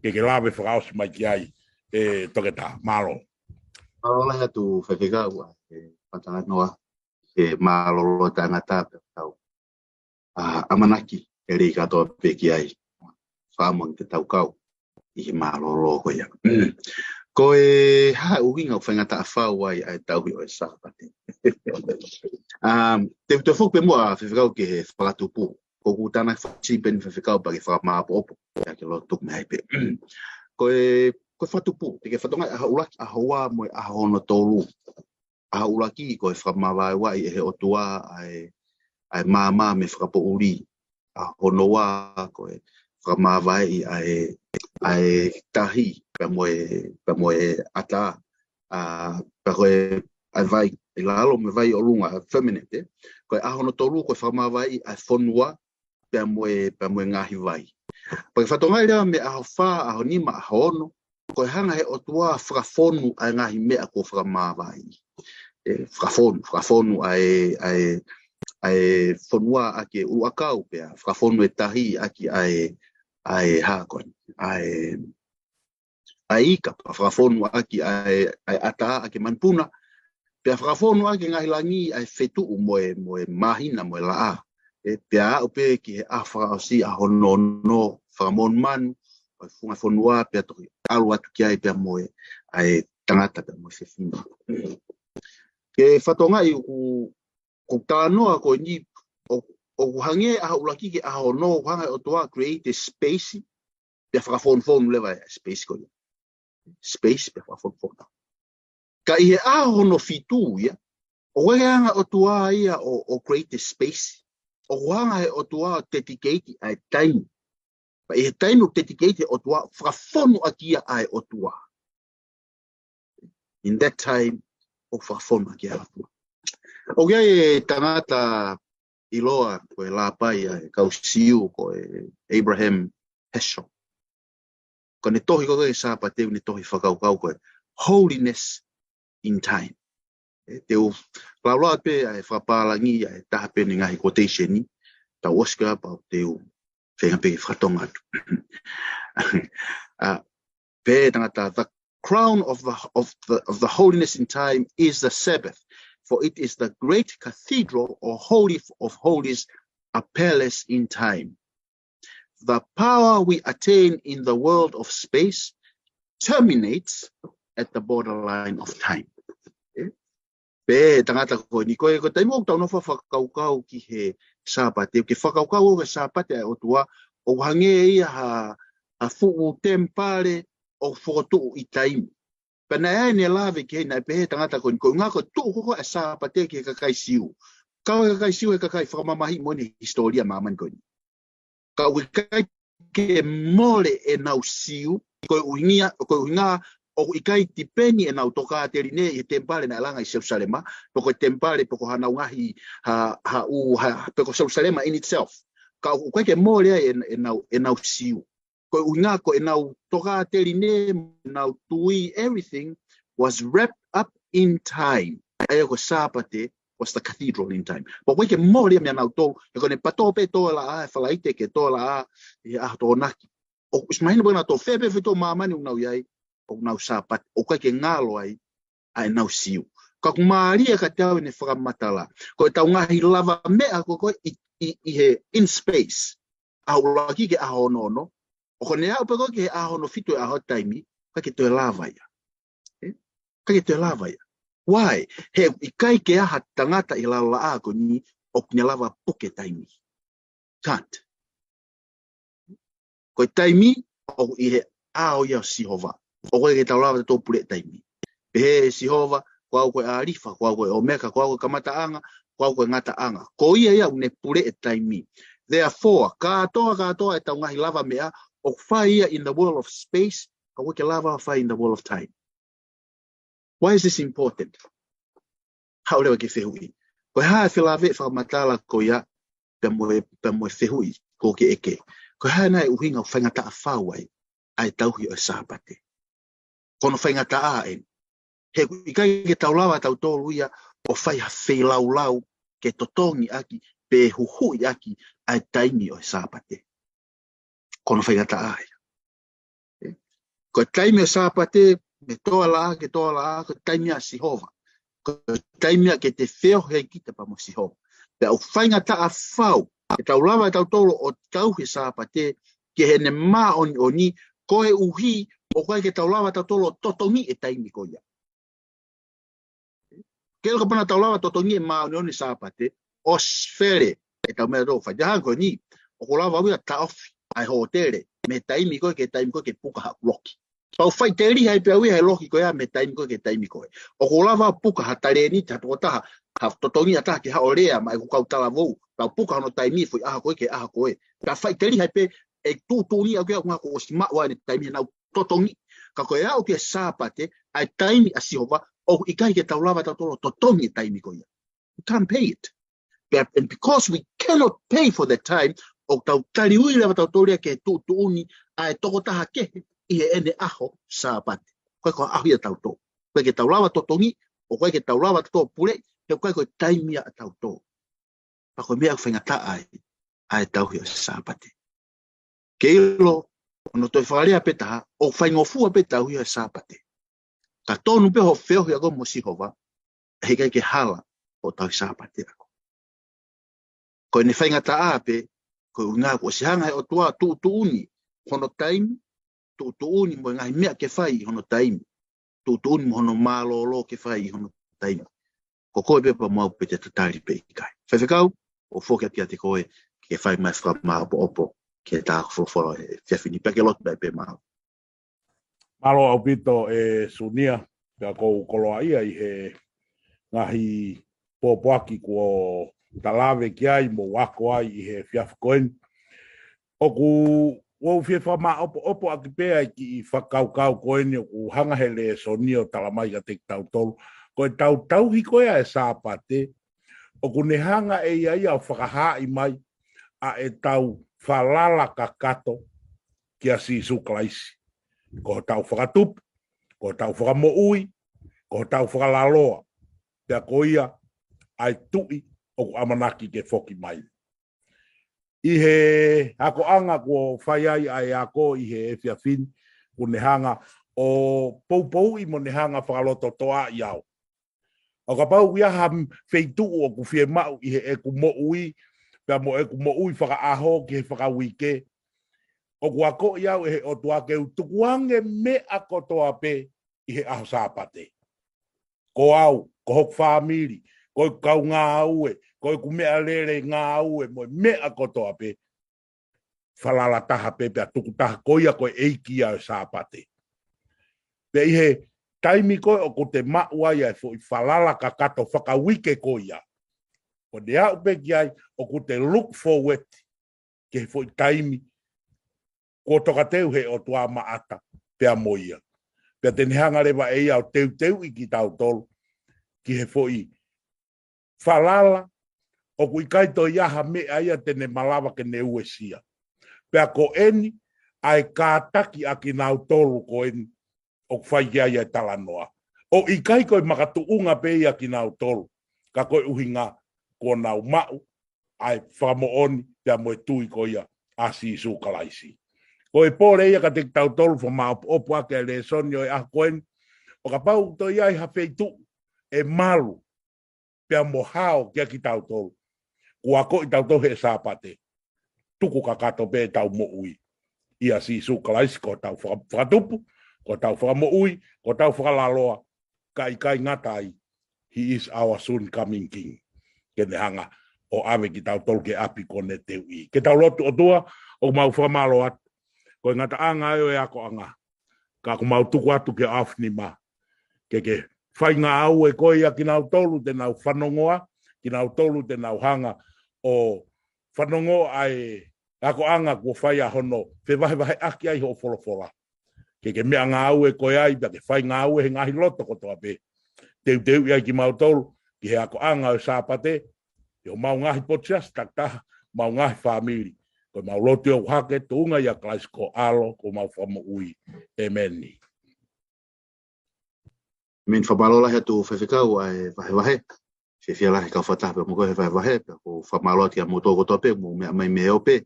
Ke ke lave fakaʻosi mai ki ai, ʻe Toketā. Mālō. Mālō lahi atu Faifekau, ʻa e fakatalanoa he mālōlō taʻengata pea tau, ʻa, ʻamanaki ʻe lelei kātoa pē ki ai. Fakaʻamu ange ke tau kau ʻi he mālōlō ko ia. Ko e hā e ʻuhinga ʻoku faingataʻa fau ai ʻa e tauhi ʻo e Sāpate? Um, te u toe foki pē muʻa Faifekau ki he fakatupu. Ko ʻeku tānaki fakasipeni Faifekau pea ke fakamāʻopoʻopo, ʻa ia ke lotu mai pē. Ko e, ko e fakatupu, te ke fakatokangaʻi ʻaho ʻuluaki, ʻaho ua mo e ʻaho hono tolu. ʻAho ʻuluaki ko e fakamāvaevaeʻi ʻe he ʻOtua ʻa e, ʻa e maama mei he fakapoʻuli. ʻAho hono ua ko e fakamāvaevaeʻi ʻa e, ʻa e tahi pea mo e, pea mo e ʻatā, ʻa, pea ko e, ʻa e vai, ʻi lalo mo e vai ʻolunga, firmament, ē. Ko e ʻaho hono tolu ko e fakamāvaevaeʻi ʻa e fonua pea mo e, pea mo e ngaahi vai. Pea ke fakatokangaʻi leva mei he ʻaho fā, ʻaho nima, ʻaho ono, ko e hanga he ʻOtua fakafonu ʻa e ngaahi meʻa kuo fakamāvaevaeʻi. Ē, fakafonu, fakafonu ʻa e, ʻa e, ʻa e fonua ʻaki e ʻuluʻakau pea, fakafonu e tahi ʻaki ʻa e, ʻa e hā ko ē, ʻa e, ʻa e ika, pea fakafonu ʻaki ʻa e, ʻa e ʻatā ʻaki e manupuna, pea fakafonu ʻaki e ngaahi langi ʻa e fetuʻu mo e, mo e māhina mo e laʻā. Ē, pea aʻu pē ki he ʻaho fakaʻosi, ʻaho hono ono, fakamonumanu ʻa e funga fonua, pea toki ʻalu atu ki ai pea mo e, ʻa e tangata pea mo e fefine. Ke fakatokangaʻi ʻoku, ʻoku talanoa ko eni, ʻo, ʻoku hangē ʻaho ʻuluaki ki he ʻaho ono, ʻoku hanga he ʻOtua create space, pea fakafonufonu leva e space ko ia. Space pea fakafonufonu. Ka ʻi he ʻaho hono fitu ia, ʻoku ʻikai ke hanga ʻOtua ia ʻo, ʻo create space. ʻOku hanga he ʻOtua ʻo dedicate ʻa e taimi. Pea ʻi he taimi ʻoku dedicate he ʻOtua, fakafonu ʻaki ia ʻa e ʻOtua. In that time, ʻoku fakafonu ʻaki ia ʻa e ʻOtua. ʻOku ʻi ai e tangata ʻiloa, ko e lāpai ʻa e kau Siu, ko e Abraham Heschel. Ko ʻene tohi ko ē ki he Sāpate, ʻene tohi fakakaukau ko e Holiness in Time. Ē, te u laulauʻi pē ʻa e fakapālangi ʻa e taha pē ʻene ngaahi quotation ni, tau ʻosi ko ia pea te u feinga pē ke fakatonga atu. ʻA, pehē tangata, the crown of the, of the, of the holiness in time is the Sabbath, for it is the great cathedral or holy of holies, a palace in time. The power we attain in the world of space terminates at the borderline of time. Ē? Pehē tangata ko eni, ko e, ko e taimi ʻoku tau nofo fakakaukau ki he Sāpate, ke fakakaukau ʻoku ke Sāpate ʻa e ʻOtua, ʻoku hangē ia ha, ha fuʻu temipale ʻoku fokotuʻu ʻi taimi. Pea naʻe ʻi ai ʻene lave ki ai, naʻe pehē tangata ko eni, ko e ʻuhinga ko e tuʻu ko ē ʻa e Sāpate ki he kakai Siu. Kau he kakai Siu he kakai fakamamahiʻi moʻoni he hisitōlia māmani ko eni. Ka ʻoku ʻikai ke mole ʻenau Siu, ko e ʻuhinga, ko e ʻuhinga ʻoku ʻikai tipeni ʻenau tokāteline ʻi he temipale naʻe langa ʻi Selusalema, pe ko e temipale, pe ko hanau ngaahi, ha, ha, ʻū, ha, pe ko Selusalema in itself. Ka ʻoku ʻikai ke mole ai ʻen-, ʻenau, ʻenau Siu. Ko e ʻuhinga ko ʻenau tokāteline, ʻenau tui, everything was wrapped up in time. ʻA ia ko e Sāpate was the cathedral in time. Pea ʻoku ʻikai ke mole ia meia nautolu, he ko ʻene patō pē tō laʻā, ʻe Falaite ke tō laʻā, ʻi he ʻaho Tokonaki. ʻOku ʻosi mahino pē nautolu fē pē feituʻu ʻo māmani ʻoku nau ʻi ai, ʻoku nau Sāpate, ʻoku ʻikai ke ngalo ai ʻa ʻenau Siu. Ka ʻoku mālie kiate au ʻene fakamatala. Ko ʻetau ngaahi lavameʻa ko ē ʻi, ʻi, ʻi he in space. ʻAho ʻuluaki ki he ʻaho ono ono. ʻOku ne aʻu pē ko ē ki he ʻaho ono fitu ʻi he ʻaho taimi, ʻikai ke toe lava ia. ʻE? ʻIkai ke toe lava ia. Why? He ʻikai ke ʻi ai ha tangata ʻi he lalo laʻā ko eni ʻoku ne lava puke taimi. Can't. Ko e taimi, ʻoku ʻi he ʻao ia ʻo Sihova. ʻOku ʻikai ke tau lava tautolu puleʻi taimi. Pehē ʻe Sihova, ko au ko e ʻĀlifa, ko au ko e ʻOmeka, ko au ko e kamataʻanga, ko au ko e ngataʻanga. Ko ia ia ʻoku ne puleʻi taimi. Therefore, kātoa, kātoa ʻetau ngaahi lavameʻa, ʻoku fai ia in the world of space, ka ʻoku ʻikai ke lava fai in the world of time. Why is this important? Haʻu leva ki he fehuʻi. Ko e hā e felāveʻi fakamatala ko ia pea mo e, pea mo e fehuʻi ʻoku ke ʻeke. Ko e hā nai e ʻuhinga ʻoku faingataʻa fau ai ʻa e tauhi ʻo e Sāpate? Ko hono faingataʻa eni. He ʻoku ʻikai ke tau lava tautolu ia ʻo fai ha feilaulau ke totongi ʻaki pe huhuʻi ʻaki ʻa e taimi ʻo e Sāpate. Ko hono faingataʻa ia. Ko e taimi ʻo e Sāpate, mei tō laʻā ki he tō laʻā, ko e taimi ʻa Sihova. Ko e taimi ia ke te feohi ai kita pea mo Sihova. Pea ʻoku faingataʻa fau, ke tau lava ʻe tautolu ʻo tauhi e Sāpate, ki heʻene māʻoniʻoni, koeʻuhi, ʻoku ʻikai ke tau lava tautolu ʻo totongi e taimi ko ia. Ke ʻilo kapau naʻa tau lava totongi e māʻoniʻoni e Sāpate, ʻosi fele ʻetau meʻa ʻoku fai. Hangē ko eni, ʻoku lava au ia ʻo taʻofi ʻa e hōtele, mei he taimi ko ē ki he taimi ko ē ke puka haʻaku loki. Pea u faʻiteliha ai pē au ia he loki ko ia mei he taimi ko ē ki he taimi ko ē. ʻOku lava au ʻo puka ha talēniti, ha tokotaha, ha totongi ʻa ha taha ke haʻu ʻo lea maʻa ʻeku kau talavou, pea u puka hono taimi foʻi ʻaho ko ē ki he ʻaho ko ē. Pea faʻiteliha ai pē ʻe tuʻutuʻuni au ki he ʻuhinga kuo ʻosi maʻu ʻa ʻene taimi heʻenau totongi. Ka ko e aʻu ki he Sāpate, ʻa e taimi ʻa Sihova, ʻoku ʻikai ke tau lava tautolu ʻo totongi e taimi ko ia. We can't pay it. But, and because we cannot pay for the time, ʻoku tau taliui leva tautolu ia ke tuʻutuʻuni ʻa e tokotaha kehe ʻi heʻene ʻaho Sāpate. ʻOku ʻikai ko e ʻaho ia ʻatautolu. ʻOku ʻikai ke tau lava totongi, ʻoku ʻikai ke tau lava tautolu puleʻi, he ʻoku ʻikai ko e taimi ia ʻatautolu. Pea ko e meʻa ʻoku faingataʻa ai ʻa e tauhi ʻo e Sāpate. Ke ʻilo, ʻoku toe fakalea pē taha, ʻoku faingofua pē tauhi ʻo e Sāpate. Ka tonu pē hoʻo feohi ʻa koe mo Sihova, ʻe ʻikai ke hala hoʻo tauhi Sāpate ʻa koe. Ko ʻene faingataʻa pē, ko e ʻuhinga kuo ʻosi hanga he ʻOtua ʻo tuʻutuʻuni hono taimi, tuʻutuʻuni mo e ngaahi meʻa ke fai ʻi hono taimi, tuʻutuʻuni mo hono mālōlō ke fai ʻi hono taimi. Ko koe pē pea mo au pē te tatali pe ʻikai. Faifekau, ʻoku foki atu kiate koe ke fai mai e fakamāopoopo ki heʻetau folofola he efiafi ni, pea ke lotu mai pē maʻau. Mālō ʻaupito ʻe Sunia, pea ʻoku ou koloaʻia ʻi he ngaahi pōpoaki kuo ta lave ki ai mo ako ai ʻi he efiafi ko eni. ʻOku ou fie fakamāopoopo ʻaki pē ʻa e kiʻi fakakaukau ko eni ʻoku hanga he lēsoni ʻo tala mai kiate kitautolu. Ko ʻetau tauhi ko ē ʻa e Sāpate, ʻoku ne hanga ʻe ia ia ʻo fakahaaʻi mai ʻa ʻetau falala kakato kia Sīsū Kalaisi. Ko hotau fakatupu, ko hotau fakamoʻui, ko hotau fakalaloa, pea ko ia ʻa e Tuʻi ʻoku ʻamanaki ke foki mai. ʻI he akoʻanga kuo fai ai ʻa e ako ʻi he efiafi ni, ʻoku ne hanga ʻo poupouʻi mo ne hanga fakalototoʻaʻi au. ʻO kapau ʻoku ʻi ai ha feituʻu ʻoku fiemaʻu ʻi heʻeku moʻui, pea mo ʻeku moʻui fakaʻaho ki he fakauike, ʻoku akoʻi au ʻe he ʻOtua ke u tukuange meʻa kotoa pē ʻi he ʻaho Sāpate. Ko au, ko hoku fāmili, ko ʻeku kau ngāue, ko ʻeku meʻalele ngāue, mo e meʻa kotoa pē, falala taha pē pea tukutaha, ko ia ko e ʻEiki ia ʻo e Sāpate. Pea ʻi he taimi ko ē ʻoku te maʻu ai ʻa e foʻi falala kakato fakauike ko ia, ʻoku te aʻu pē ki ai ʻoku te look forward ki he foʻi taimi kuo tokateu he ʻOtua maʻata pea mo ia. Pea te ne hanga leva ʻe ia ʻo teuteuʻi kitautolu ki he foʻi falala ʻoku ʻikai toe ʻi ai ha meʻa ia te ne malava ke ne uesia. Pea ko eni ʻa e kātaki ʻa kinautolu ko eni ʻoku fai ki ai ʻa e talanoa. ʻOku ʻikai ko e makatuʻunga pē ia kinautolu, ka ko e ʻuhinga kuo nau maʻu ʻa e fakamoʻoni pea mo e tui ko ia ʻa Sīsū Kalaisi. Ko e pole ia kiate kitautolu, fakamaʻopoʻopo ʻaki ʻa e lēsoni ʻo e ʻaho ko eni, ʻo kapau toe ʻi ai ha feituʻu ʻe malu pea mo hao kia kitautolu, kuo akoʻi tautolu he Sāpate, tuku kakato pē ʻetau moʻui ʻia Sīsū Kalaisi ko hotau faka-, fakatupu, ko hotau fakamoʻui, ko hotau fakalaloa, ka ʻikai ngata ai, he is our soon coming King. Ke ne hanga ʻo ʻave kitautolu ki he ʻapi kuo ne teuʻi. Ke tau lotu. ʻOtua, ʻoku mau fakamālō atu, ko e ngataʻanga ʻo e akoʻanga, ka ʻoku mau tuku atu ki he ʻaofinima, ke ke fai ngāue koe ʻia kinautolu te nau fanongoa, kinautolu te nau hanga ʻo fanongoa ʻa e akoʻanga kuo fai ʻa hono fevahevaheʻaki ai hoʻo folofola. Ke ke meʻangāue koe ai, pea ke fai ngāue he ngaahi loto kotoa pē. Teuteuʻi ai kimautolu ki he akoʻanga ʻo e Sāpate, ʻi homau ngaahi potu siasi takitaha, mau ngaahi fāmili. Ko ʻemau lotu ʻoku hake, tuʻunga ʻia Kalaisi ko ho ʻAlo, ko homau Fakamoʻui. ʻĒmeni. Meni fakamālō lahi atu Faifekau ʻa e vahevahe. Fiefia lahi kau fakataha pē mo koe he vahevahe, pea ʻoku ou fakamālō atu kia moutolu kotoa pē, mou meʻa mai mei he ope,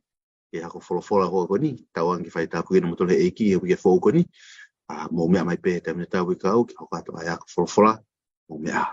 ki he ako folofola ko eni, tauange ke fai tāpuekina moutolu ʻe he ʻEiki, he uike foʻou ko eni, ʻa, mou meʻa mai pē, taimi tatau Faifekau, ke hoko atu ʻa e ako folofola, mou meʻa.